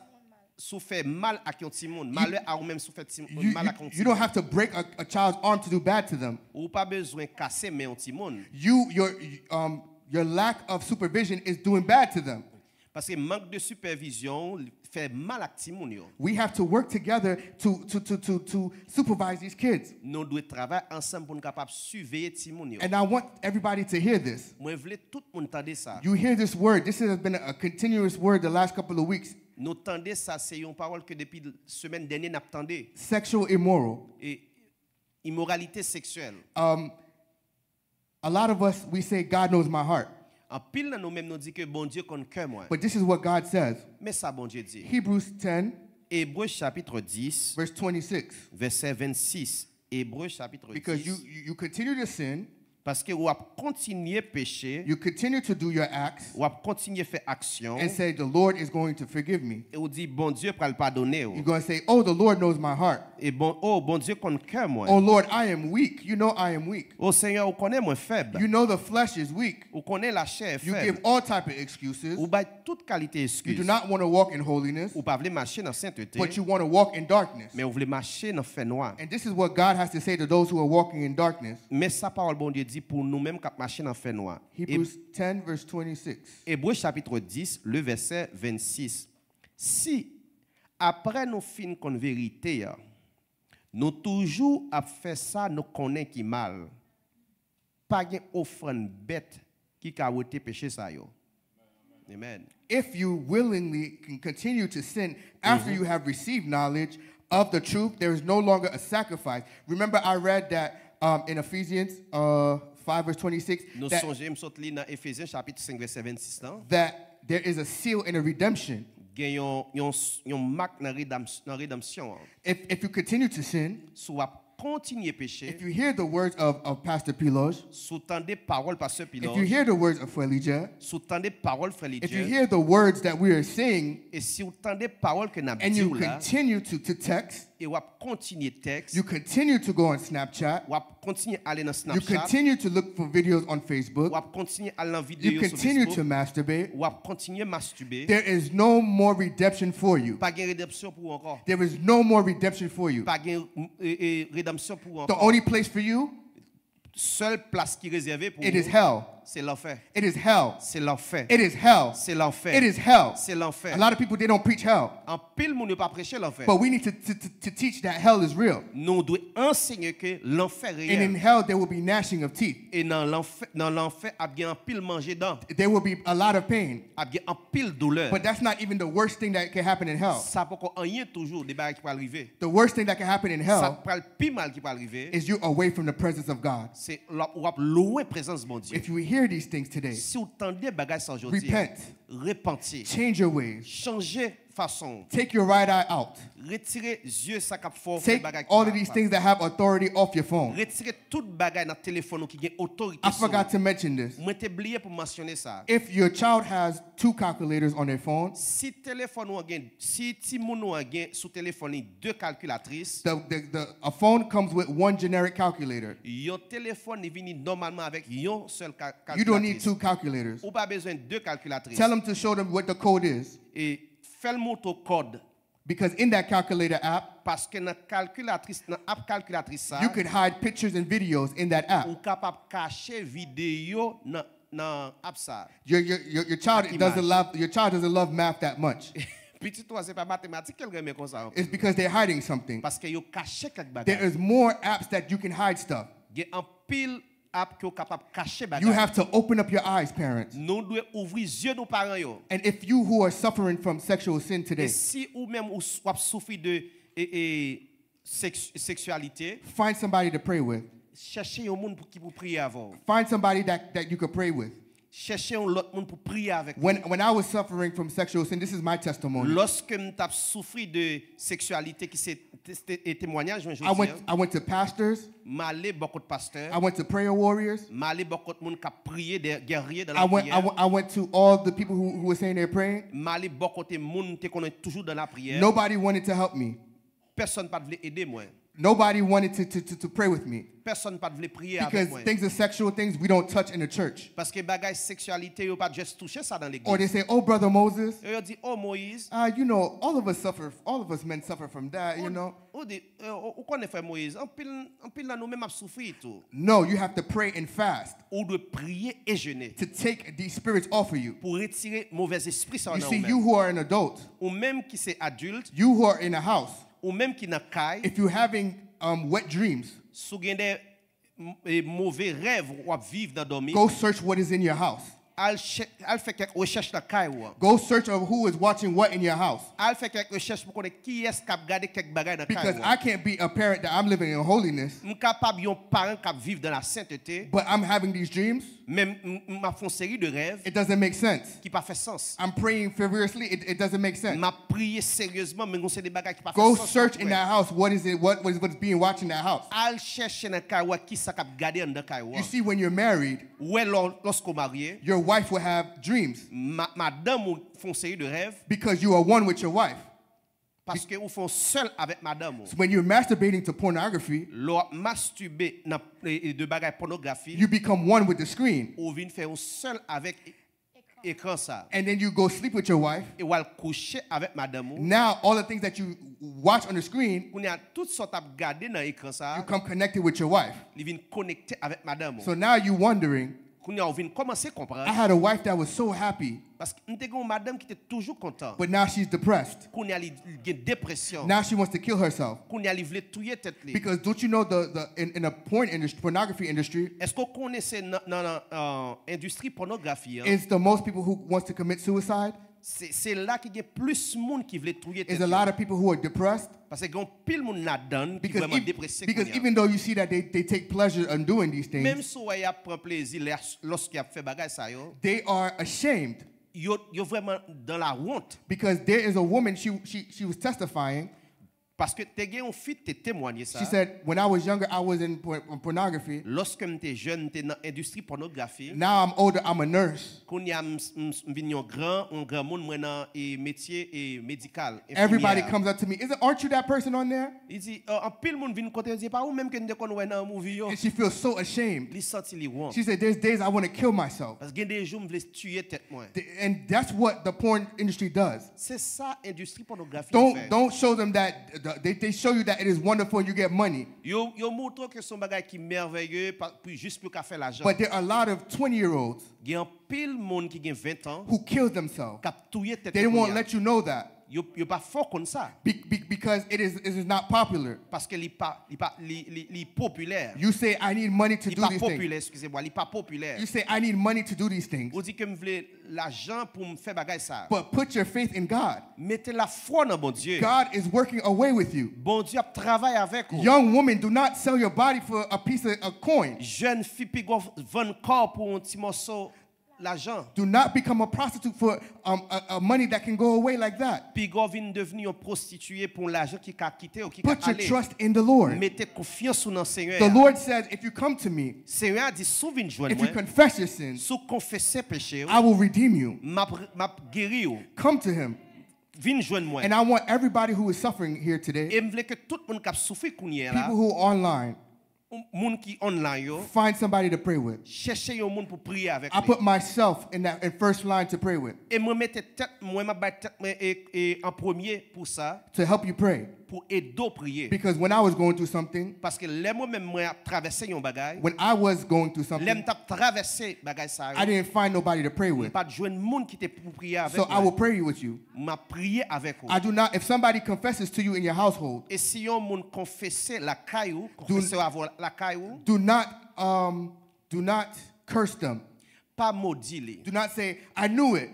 si w fè mal ak yon timoun, malè a ou menm si w fè timoun mal ak yon timoun. You don't have to break a, a child's arm to do bad to them. Ou pa bezwen kase men yon timoun. You your um your lack of supervision is doing bad to them. Paske mank de sipèvizyon fè mal ak timoun yo. We have to work together to to to to to supervise these kids. Nou dwe travay ansanm pou n kapab siveye timoun yo. And I want everybody to hear this. Mwen vle tout moun tande sa. You hear this word. This has been a continuous word the last couple of weeks. Nou tande sa, se yon pawòl ke depi semèn dènye n ap tande. Sexual immoral. E imoralite seksyèl. Um, a lot of us we say God knows my heart. Anpil nan nou menm nou di ke Bondye konn kè mwen. But this is what God says. Men sa Bondye di. Hebrews ten, Ebre chapit dis, verse twenty-six. Vèsè vennsis. Ebre chapit dis. Because you you continue to sin. Paske w ap kontinye peche. You continue to do your acts. W ap kontinye fè aksyon. And say, "The Lord is going to forgive me." E w di Bondye pral padone w. You're going to say, "Oh, the Lord knows my heart." E bon, oh, Bondye konn kè mwen. "Oh Lord, I am weak. You know I am weak." O Senyè, ou konnen mwen fèb. You know the flesh is weak. Ou konnen lachè You fèb. Give all type of excuses. Ou bay tout kalite You eskiz. Do not want to walk in holiness. Ou pa vle mache nan sentete. But you want to walk in darkness. Men ou vle mache nan fènwa. And this is what God has to say to those who are walking in darkness. Men sa pawòl Bondye di pou nou menm k ap mache nan fènwa. Hebrews ten, verse twenty-six. Ebre chapit dis, le vèsè vennsis. Si, apre nou fin konn verite a, nou toujou ap fè sa nou konnen ki mal, pa gen ofrann bèt ki ka wete peche sa yo. Amen. If you willingly can continue to sin after you have received knowledge of the truth, there is no longer a sacrifice. Remember, I read that um, in Ephesians uh, five, verse twenty-six, Nou that, sonje, m sot li nan Efezyen chapit senk, vèsè vennsis lan. That there is a seal and a redemption. Gen yon, yon, yon mak nan, redams, nan redanmsyon an. If, if you continue to sin, Si w ap kontinye peche, if you hear the words of, of Pastor Piloge, si w tande pawòl Pastè if you Piloge, hear the words of Frère Lidjer, si w tande pawòl Frè if you Lidjer, hear the words that we are saying, e si w tande pawòl ke n ap and di you w la, continue to, to text, e w ap kontinye tèks, you continue to go on Snapchat, w ap kontinye ale nan you Snapchat, continue to look for videos on w Facebook, ap kontinye al nan you videyo sou continue to Facebook, masturbate, w ap kontinye masturbate, there is no more redemption for you. Pa gen redanmsyon pou ou ankò. There is no more redemption for you. Pa gen e, e, redanmsyon pou ou The ankò. Only place for you, Sèl plas ki rezève pou it is ou, hell. Se lanfè. It is hell. Se lanfè. It is hell. Se lanfè. It is hell. Se lanfè. A lot of people, they don't preach hell. Anpil moun yo pa preche lanfè. But we need to, to, to, to teach that hell is real. Nou dwe ansenye ke lanfè And in reyèl. Hell, there will be gnashing of teeth. E nan lanfè, nan lanfè ap gen anpil manje dan. There will be a lot of pain. Ap gen anpil doulè. But that's not even the worst thing that can happen in hell. Sa poko anyen toujou de bagay ki pral rive. The worst thing that can happen in Sa hell k pral pi mal ki pral rive. Is you're away from the presence of God. Se w ap lwen presans Bondye. If you hear these things today, Si w tande bagay sa jodi a, repent, repanti. Change your ways, Chanje fason. Take your right eye out. Retire zye sa k ap fè w fè Take bagay ki all pa of these things that have authority off your phone. Retire tout bagay nan telefòn ou ki gen otorite I sou forgot ou. To mention this. Mwen te bliye pou m mansyone sa. If your child has two calculators on their phone, Si telefòn ou an gen, si timoun ou an gen sou telefòn li de kalkilatris, the, the, the, a phone comes with one generic calculator. Yon telefòn li vini nòmalman avèk yon sèl ka- You don't need kalkilatris. Two calculators. Ou pa bezwen de kalkilatris. Tell them to show them what the code is. E fè l montre w kòd. Because in that calculator app, Paske nan kalkilatris, nan app kalkilatris sa, you could hide pictures and videos in that app. Ou kapab kache videyo nan, nan app sa. Your, your, your, your child Ak doesn't imaj. Love your child doesn't love math that much. Pitit ou an se pa matematik ke l renmen konsa anpil. It's because they're hiding something. Paske yo kache kèk There bagay. Is more apps that you can hide stuff. Gen anpil app ke w kapab kache You bagay. Have to open up your eyes, parents. Nou dwe ouvri zye nou paran yo. And if you who are suffering from sexual sin E today, si ou menm ou s- w ap soufri de e, e, seks- seksyalite, find somebody to pray with. Chèche yon moun pou ki pou priye avè w. Find somebody that, that you could pray with. Chèche yon lòt moun pou priye avèk ou. When, when I was suffering from sexual sin, this is my testimony. Lòske m t ap soufri de seksyalite ki se te- te- e temwanyaj mwen I went, jodi an, I went to pastors. M ale bò kot pastè. I went to prayer warriors. M ale bò kot moun k ap priye, de- gèrye dan I went, I, lapriyè. went- I went to all the people who, who were saying they're praying. M ale bò kote moun m te konnen toujou dan lapriyè. Nobody wanted to help me. Pèsonn pa t vle ede mwen. Nobody wanted to, to, to, to pray with me. Pèsonn pa t vle priye Because avèk mwen. Things of sexual things we don't touch in the church. Paske bagay seksyalite yo pa just touche sa nan Or they legliz. Say, oh, Brother Moses, Yo di, oh Moyiz, uh, you know, all of us suffer, all of us men suffer from that, you know. Ou di, eh, ou ou konnen frè Moyiz, anpil anpil nan nou menm ap soufri tou. No, you have to pray and fast. Ou dwe priye e jene. To take these spirits off of you. Pou retire movèz espri sa You nan see, ou you menm. Who are an adult, Ou menm ki se adilt, you who are in a house, ou menm ki nan kay, if you're having um, wet dreams, si w gen de m- e, move rèv w ap viv nan dòmi, go search what is in your house. Al, chè- al fè kèk rechèch nan kay ou an. Go search of who is watching what in your house. Al fè kèk rechèch pou konnen kiyès k ap gade kèk bagay nan kay Because ou I an. Can't be a parent that I'm living in holiness, M kapab yon paran k ap viv nan la senteté, But I'm having these dreams. Men m- m- m ap fè yon seri de rèv It doesn't make sense. Ki pa fè sans. I'm praying fervently. It, it doesn't make sense. M ap priye seryezman, men gon seri de bagay ki pa fè Go sans. Search in that house. What is it? What, what is what's being watched in that house? Al chèche nan kay ou a kisa k ap gade anndan kay ou You an. See, when you're married, Ou wè lò- lòske w marye, your wife will have dreams. Ma, madanm ou fè yon seri de rèv. Because you are one with your wife. Paske ou fè yon sèl avèk madanm ou. So when you're masturbating to pornography, lè w ap mastibe nan e, e, de bagay pònografi, you become one with the screen. Ou vin fè yon sèl avèk e- ekran sa. And then you go sleep with your wife. E w al kouche avèk madanm ou. Now all the things that you watch on the screen, kounye a tout sa w t ap gade nan ekran sa, you come connected with your wife. Li vin konekte avèk madanm ou. So now you wondering, Kounye a ou vin kòmanse konprann. I had a wife that was so happy. Paske m te gen yon madanm ki te toujou kontan. But now she's depressed. Kounye a li li gen depresyon. Now she wants to kill herself. Kounye a li vle touye tèt li. Because don't you know the, the in, in a porn industry, pornography industry, Èske w konnen se nan nan nan uh, endistri pònografi an? It's the most people who wants to commit suicide. Se se la ki gen plis moun ki vle touye Is tèt a yo. Lot of people who are depressed. Paske gen pil moun ladan ki Because, vrèman ev- deprese because kounye a. Even though you see that they, they take pleasure in doing these things, Menm si w wè y ap pran plezi lè- lòske y ap fè bagay sa yo, they are ashamed. Yo, yo vrèman dan lawont. Because there is a woman, she, she, she was testifying. Paske te gen yon fi te temwanye sa. She said, when I was younger, I was in por- pornography. Lòske m te jèn, m te nan endistri pònografi. Now I'm older, I'm a nurse. Kounye a m, m, m vin yon gran, yon gran moun, mwen nan e, metye e, medikal. Everybody Enfimyè. Comes up to me, isn't, aren't you that person on there? Li di, uh, anpil moun vin kote l, di, pa ou menm ke m te konn wè nan movie yo. And she feels so ashamed. Li santi li wont. She said, there's days I want to kill myself. Paske gen de jou m vle tiye tèt mwen. And that's what the porn industry does. Se sa endistri pònografi Don't, fè. Don't show them that Uh, they, they show you that it is wonderful and you get money. Yo, yo montre w ke se yon bagay ki mèveye pa- pou jis pou yo ka fè lajan. But there are a lot of twenty year olds Gen anpil moun ki gen ven tan who kill themselves. K ap touye tèt They yo won't kounye a. Let you know that Yo, yo pa fè w konn sa. be- be- because it is, it is not popular. Paske li pa, li pa, li, li, li popilè. You say, I need money to Li do pa these things. Popilè, eskize mwa, li pa popilè. You say, I need money to do these things. Ou di ke m vle lajan pou m fè bagay sa. But put your faith in God. Mete lafwa nan Bondye. God is working away with you. Bondye ap travay avèk ou. Young women, do not sell your body for a piece of a coin. Jèn fi, piga w vann kò w pou yon ti mòso lajan. Do not become a prostitute for um, a, a money that can go away like that. Piga w vin devni yon pwostitiye pou yon lajan ki ka kite w, ki ka Put your ale. Trust in the Lord. Mete konfyans ou nan Senyè The a. Lord says, if you come to me, Senyè a di, si w vin jwenn if you mwen, confess your sins, si w konfese peche w, I will redeem you. m ap, m ap geri w. Come to him. Vin jwenn mwen. And I want everybody who is suffering here today, E m vle ke tout moun k ap soufri kounye a la, people who are online, moun ki online yo, find somebody to pray with. Chèche yon moun pou priye avèk I li. Put myself in that in first line to pray with. E mwen mete tèt mwen, m ap bay tèt mwen e, e, an premye pou sa, To help you pray. Pou ede w priye. Because when I was going through something, Paske lè mwen menm mwen ap travèse yon bagay, when I was going through lè m something, t ap travèse bagay sa I yo, didn't find nobody to pray m with. pa t jwenn moun ki te pou priye avèk So I will mwen. Pray with you. M ap priye avèk ou. I do not, if somebody confesses to you in your household, E si yon moun konfese lakay ou, konfese avè w lakay ou, do not, um, do not curse them. Pa modi li. Do not say, I knew it.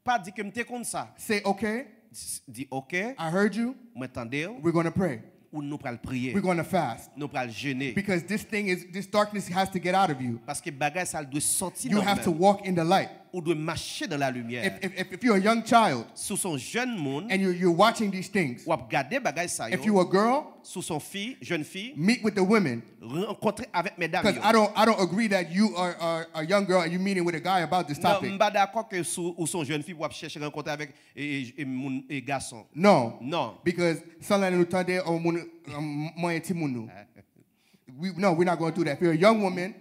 Pa di ke m te konn sa. Say, okay, S- Di, oke, I heard you. Mwen tande w, We're going to pray. Ou nou pral priye. We're going to fast. Nou pral jene. Because this thing is, this darkness has to get out of you. Paske bagay sa l dwe soti You nan have to ou menm. Walk in the light. Ou dwe mache nan lalimyè. If, if, if, if you're a young child Si w se yon jèn moun, and you're, you're watching these things, w ap gade bagay sa if yo. You're a girl, Si w se yon fi, jèn fi, meet with the women. Rankontre avèk medam Because yo. I don't, I don't agree that you are, are a young girl and you meeting with a guy about this Non, topic. M pa dakò ke si w se yon jèn fi pou w ap chèche rankontre avèk e, e, e, moun, e gason. No. Non. Because sanlè nou tande yon moun, um, manyen timoun nou. We, no, we're not going to do that. If you're a young woman,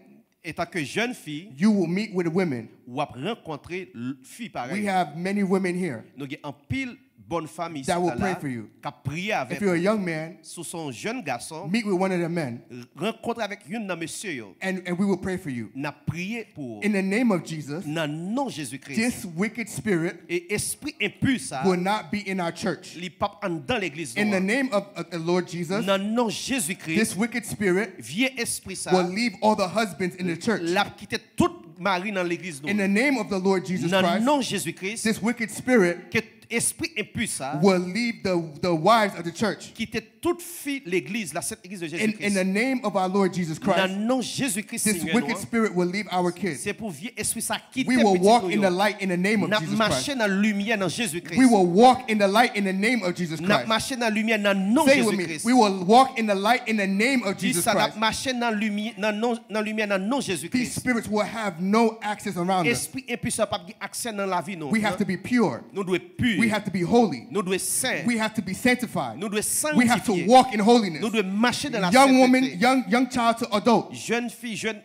Etan ke jèn fi, you will meet with women. W ap rankontre l- fi We parèy. Have many women here. Nou gen anpil bòn fanmi That will isit pray la for you. K ap priye avèk If you're a ou. Young man, Si w se yon jèn gason, Meet with one of the men. Rankontre avèk youn nan mesye yo. And, and we will pray for you. N ap priye pou ou. In the name of Jesus, Nan non Jezi Kris. This wicked spirit E espri enpi sa, will not be in our church. Li p ap anndan legliz In nou the an. Name of, of the Lord Jesus, Nan non Jezi Kris, This wicked spirit vye espri sa will leave all the husbands in the church. L ap kite tout mari nan legliz nou. In the name of the Lord Jesus Nan Christ, non Jezi Kris, This wicked spirit ke espri enpi sa will leave the, the wives of the church. Kite tout fi legliz, la sent legliz de Jezi In, in the Kris. Name of our Lord Jesus Christ, Nan non Jezi Kris, This Senyè wicked nou an, spirit will leave our kids. Se pou vye espri sa kite We will pitit walk nou in the yo. Light in the name of N ap Jesus mache Christ. Nan limyè nan Jezi Kris. We will walk in the light in the name of Jesus N ap Christ. Mache nan limyè nan non Say it with Jezi me. Kris. We will walk in the light in the name of Di Jesus sa, n ap Christ. Mache nan limyè nan non, nan limyè nan non Jezi These Kris. Spirits will have no access around us. Espri enpi sa p ap gen aksè nan lavi nou. We have to be pure. Nou dwe pi. We have to be holy. Nou dwe sen. We have to be sanctified. Nou dwe We have to sanktifye. Walk in holiness. Nou dwe mache nan la Young woman, sentete. Young, young child to adult. Jèn fi, jèn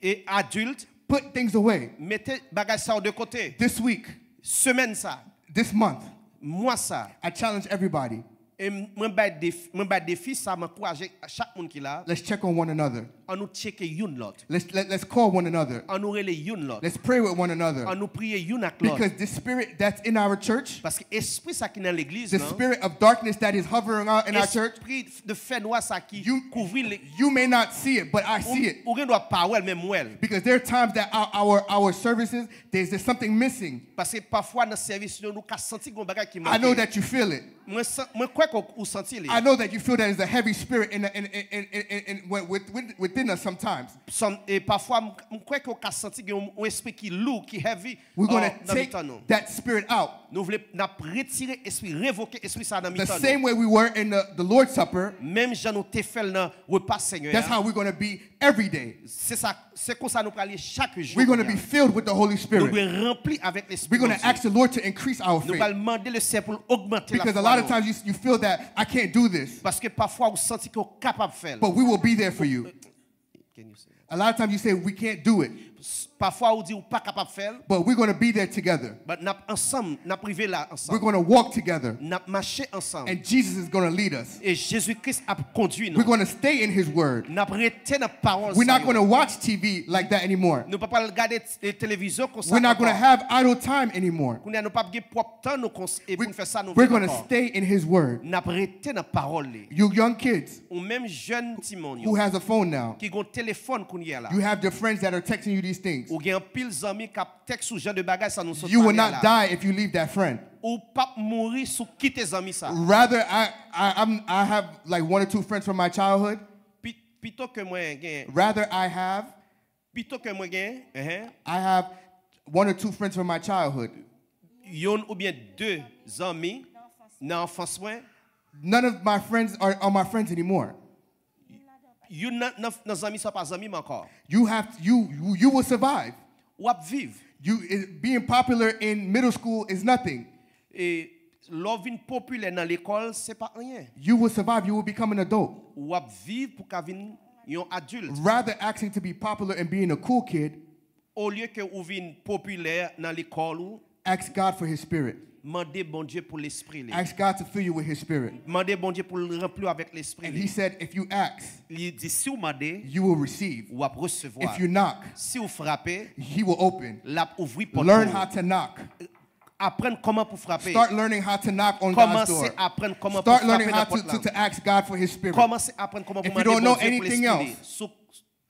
e adilt, Put things away. Mete bagay sa yo de kote. This week, Semèn sa, this month, mwa sa, I challenge everybody. E m- mwen bay defi, mwen bay defi sa, m ankouraje chak moun ki la. Let's check on one another. An nou tcheke youn lòt. Let's, let, let's call one another. An nou rele youn lòt. Let's pray with one another. An nou priye youn ak lòt. Because the spirit that's in our church, Paske espri sa ki nan legliz the nan, spirit of darkness that is hovering around in our church, espri de fènwa sa ki You- kouvri le- you may not see it, but I see it. Ou gen dwa pa wè l, men m wè l. Because there are times that our, our, our services, there's, there's something missing. Paske pafwa nan sèvis nou, nou ka santi gen yon bagay ki I know manke. That you feel it. Mwen san- mwen kwè ke ou santi li. I know that you feel that there's a heavy spirit in, the, in, in, in, in, in, in, within, within us sometimes. Some- e pafwa m m kwè ke ou ka santi gen yon, yon espri ki lou, ki heavy We're going uh, to nan take mitan nou. That spirit out. Nou vle n ap retire espri, revoke espri sa nan The mitan same nou. Way we were in the, the Lord's Supper, Menm jan nou te fè l nan repa Senyè That's a, how we're going to be every day. Se sa, se konsa nou pral ye chak jou. We're going to be filled with the Holy Nou Spirit. Dwe ranpli avèk Lespri We're going to Bondye. Ask the Lord to increase our Nou faith. Pral mande Leseyè pou l ogmante Because a lafwa lot of nou. Times you, you feel that I can't do this. Paske pafwa ou santi ke ou kapab fè l. But we will be there for you. A lot of times you say, "We can't do it," Pafwa ou di ou pa kapab fè l, but we're going to be there together. But n ap ansanm, n ap rive la We're ansanm. Going to walk together. N ap mache ansanm. And Jesus is going to lead us. E Jezi Kris ap kondui We're nou. Going to stay in His Word. N ap rete nan pawòl We're sa not going to yo. Watch T V like that anymore. Nou pa pral gade t- televizyon konsa We're not going to ankò. Have idle time anymore. Kounye a nou p ap gen pwòp tan nou kons- e pou We, n fè sa nou we're vle going to ankò. Stay in His Word. N ap rete nan pawòl li. You young kids Ou menm jèn timoun who yo has a phone now, ki gon telefòn kounye a la. You have your friends that are texting you these things. Ou gen anpil zanmi k ap tèks ou jan de bagay sa nou sot You will pale a not la. Die if you leave that friend. Ou p ap mouri si w kite zanmi sa. Rather, I, I, I'm, I have like one or two friends from my childhood. Pi- Pito ke mwen gen, Rather, I have, pito ke mwen gen, ehe, I have one or two friends from my childhood. Youn oubyen de zanmi nan anfans mwen. None of my friends are, are my friends anymore. Youn nan, nan, nan zanmi sa pa zanmi m ankò. You have you you, you will survive. W ap viv. You it, being popular in middle school is nothing. E lè w vin popilè nan lekòl, se pa anyen. You will survive. You will become an adult. W ap viv pou ka vin yon adilt. Rather asking to be popular and being a cool kid, Olye ke ou vin popilè nan lekòl ou, ask God for His Spirit. Mande Bondye pou lespri li. Ask God to fill you with His Spirit. Mande Bondye pou l ranpli w avèk lespri And li. He said, if you ask, Li di si w mande, you will receive. W ap resevwa. If you knock, Si w frape, He will open. L ap ouvri pòt Learn pou how ou. To knock. Aprann kòman pou frape. Start learning how to knock on God's Kòmanse door. Aprann kòman pou Start learning frape how nan To, pòt to, la. To ask God for His Spirit. Kòmanse aprann kòman pou If you mande don't know Bondye pou anything lespri li. Else, Si w-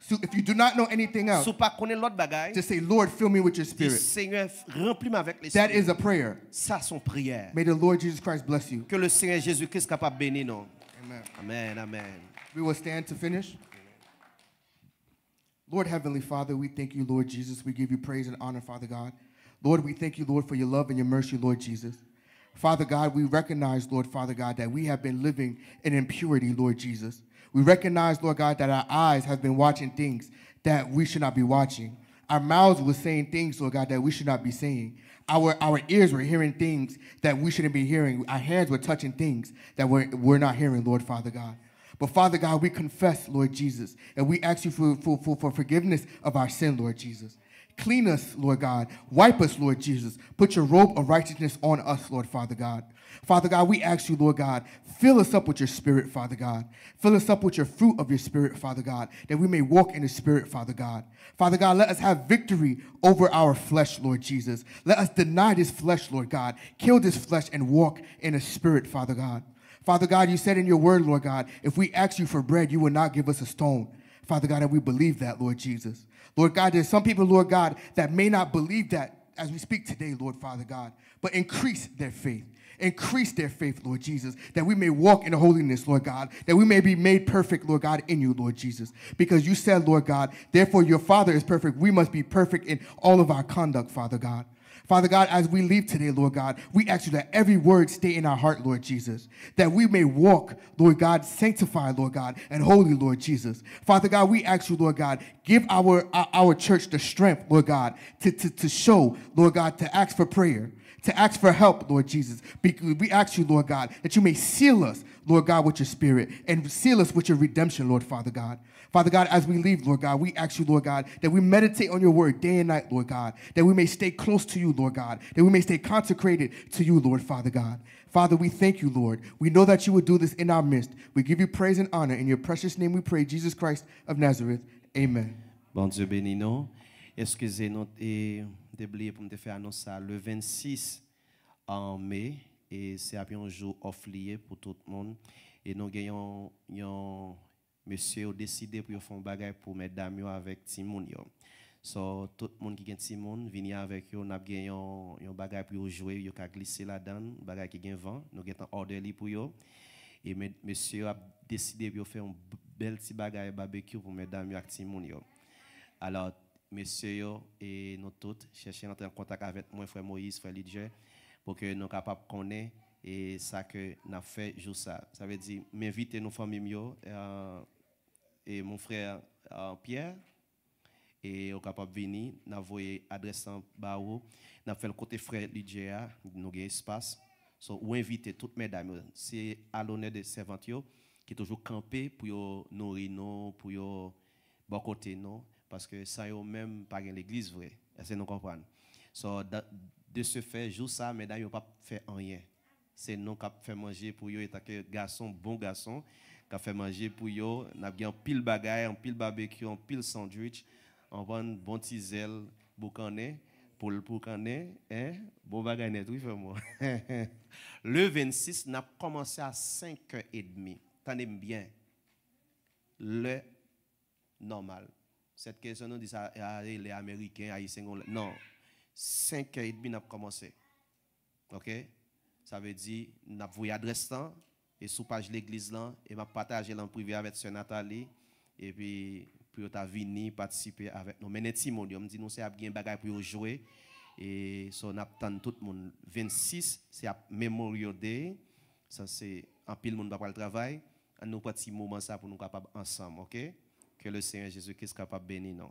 so if you do not know anything si else, w pa konnen lòt bagay, Just say, Lord, fill me with your Di Spirit. Senyè, ranpli m avèk That lespri. Is a prayer. Sa se yon priyè. May the Lord Jesus Christ bless you. Ke le Senyè Jezi Kris kapab beni nou. Amen. Amèn, amèn. We will stand to finish. Lord Heavenly Father, we thank you, Lord Jesus. We give you praise and honor, Father God. Lord, we thank you, Lord, for your love and your mercy, Lord Jesus. Father God, we recognize, Lord Father God, that we have been living in impurity, Lord Jesus. We recognize, Lord God, that our eyes have been watching things that we should not be watching. Our mouths were saying things, Lord God, that we should not be saying. Our, our ears were hearing things that we shouldn't be hearing. Our hands were touching things that we're, we're not hearing, Lord Father God. But Father God, we confess, Lord Jesus, and we ask you for, for, for, for forgiveness of our sin, Lord Jesus. Clean us, Lord God. Wipe us, Lord Jesus. Put your robe of righteousness on us, Lord Father God. Father God, we ask you, Lord God, fill us up with your Spirit, Father God. Fill us up with your fruit of your Spirit, Father God, that we may walk in the Spirit, Father God. Father God, let us have victory over our flesh, Lord Jesus. Let us deny this flesh, Lord God. Kill this flesh and walk in the Spirit, Father God. Father God, you said in your word, Lord God, if we ask you for bread, you will not give us a stone. Father God, and we believe that, Lord Jesus. Lord God, there's some people, Lord God, that may not believe that as we speak today, Lord Father God, but increase their faith. Increase their faith, Lord Jesus, that we may walk in holiness, Lord God, that we may be made perfect, Lord God, in you, Lord Jesus. Because you said, Lord God, therefore your Father is perfect. We must be perfect in all of our conduct, Father God. Father God, as we leave today, Lord God, we ask you that every word stay in our heart, Lord Jesus, that we may walk, Lord God, sanctified, Lord God, and holy, Lord Jesus. Father God, we ask you, Lord God, give our, our, our church the strength, Lord God, to, to, to show, Lord God, to ask for prayer, to ask for help, Lord Jesus. Be- We ask you, Lord God, that you may seal us, Lord God, with your Spirit and seal us with your redemption, Lord Father God. Father God, as we leave, Lord God, we ask you, Lord God, that we meditate on your word day and night, Lord God, that we may stay close to you, Lord God, that we may stay consecrated to you, Lord Father God. Father, we thank you, Lord. We know that you will do this in our midst. We give you praise and honor. In your precious name we pray, Jesus Christ of Nazareth. Amen. Bondye beni nou. Eskize nou, e, m te bliye pou m te fè anons sa le vennsis an me, e se ap yon jou off li ye pou tout moun. E nou gen yon, yon mesye yo deside pou yo fè yon bagay pou medam yo avèk timoun yo. So, tout moun ki gen timoun, vini avèk yo, n ap gen yon, yon bagay pou yo jwe, yo ka glise ladan l, bagay ki gen van, nou gentan order li pou yo. E men, mesye yo ap deside pou yo fè yon b- bèl ti bagay babekyou pou medam yo ak timoun yo. Alò, mesye yo, e nou tout, chèche antre an kontak avèk mwen, frè Moyiz, frè Lidjè, pou ke nou kapab konnen e sa ke n ap fè jou sa. Sa vle di, m envite nou fanmi m yo, e, e mon frè, e, Pierre, e ou kapab vini, n ap voye adrès lan ba ou, n ap fè l kote frè Lidjè a, nou gen espas. So, ou envite tout medam yo, se a lonè de sèvant yo ki toujou kanpe pou yo nouri nou, pou yo bò kote nou, paske san yo menm pa gen legliz vre. Èske nou konprann? So, da- de ce fait, jou sa, medam yo p ap fè anyen. Se nou k ap fè manje pou yo, etanke gason, bon gason, k ap fè manje pou yo. N ap gen anpil bagay, anpil babekyou, anpil sandwich, anpil bon ti zèl boukannen, poul boukannen, en? Bon bagay nèt, wi, frè mwen. Le vennsis, n ap kòmanse a senk è edmi. Tande m byen. Lè nòmal. Sèt ke si nou di sa, a, lè ameriken, ayisyen, non. Senk è edmi, n ap kòmanse. Oke? Sa vle di, n ap voye adrès lan, e sou paj legliz lan, e m ap pataje l an prive avèk sè Nathalie, epi pou yo ta vini patisipe avèk nou. Mennen timoun yo, m di nou se ap gen bagay pou yo jwe, e so n ap tann tout moun. Vennsis, se ap Memorial Day, sa se anpil moun pa pral travay, ann nou pran ti moman sa pou nou kapab ansanm, oke? Que le Seigneur Jésus-Christ kapab beni nou.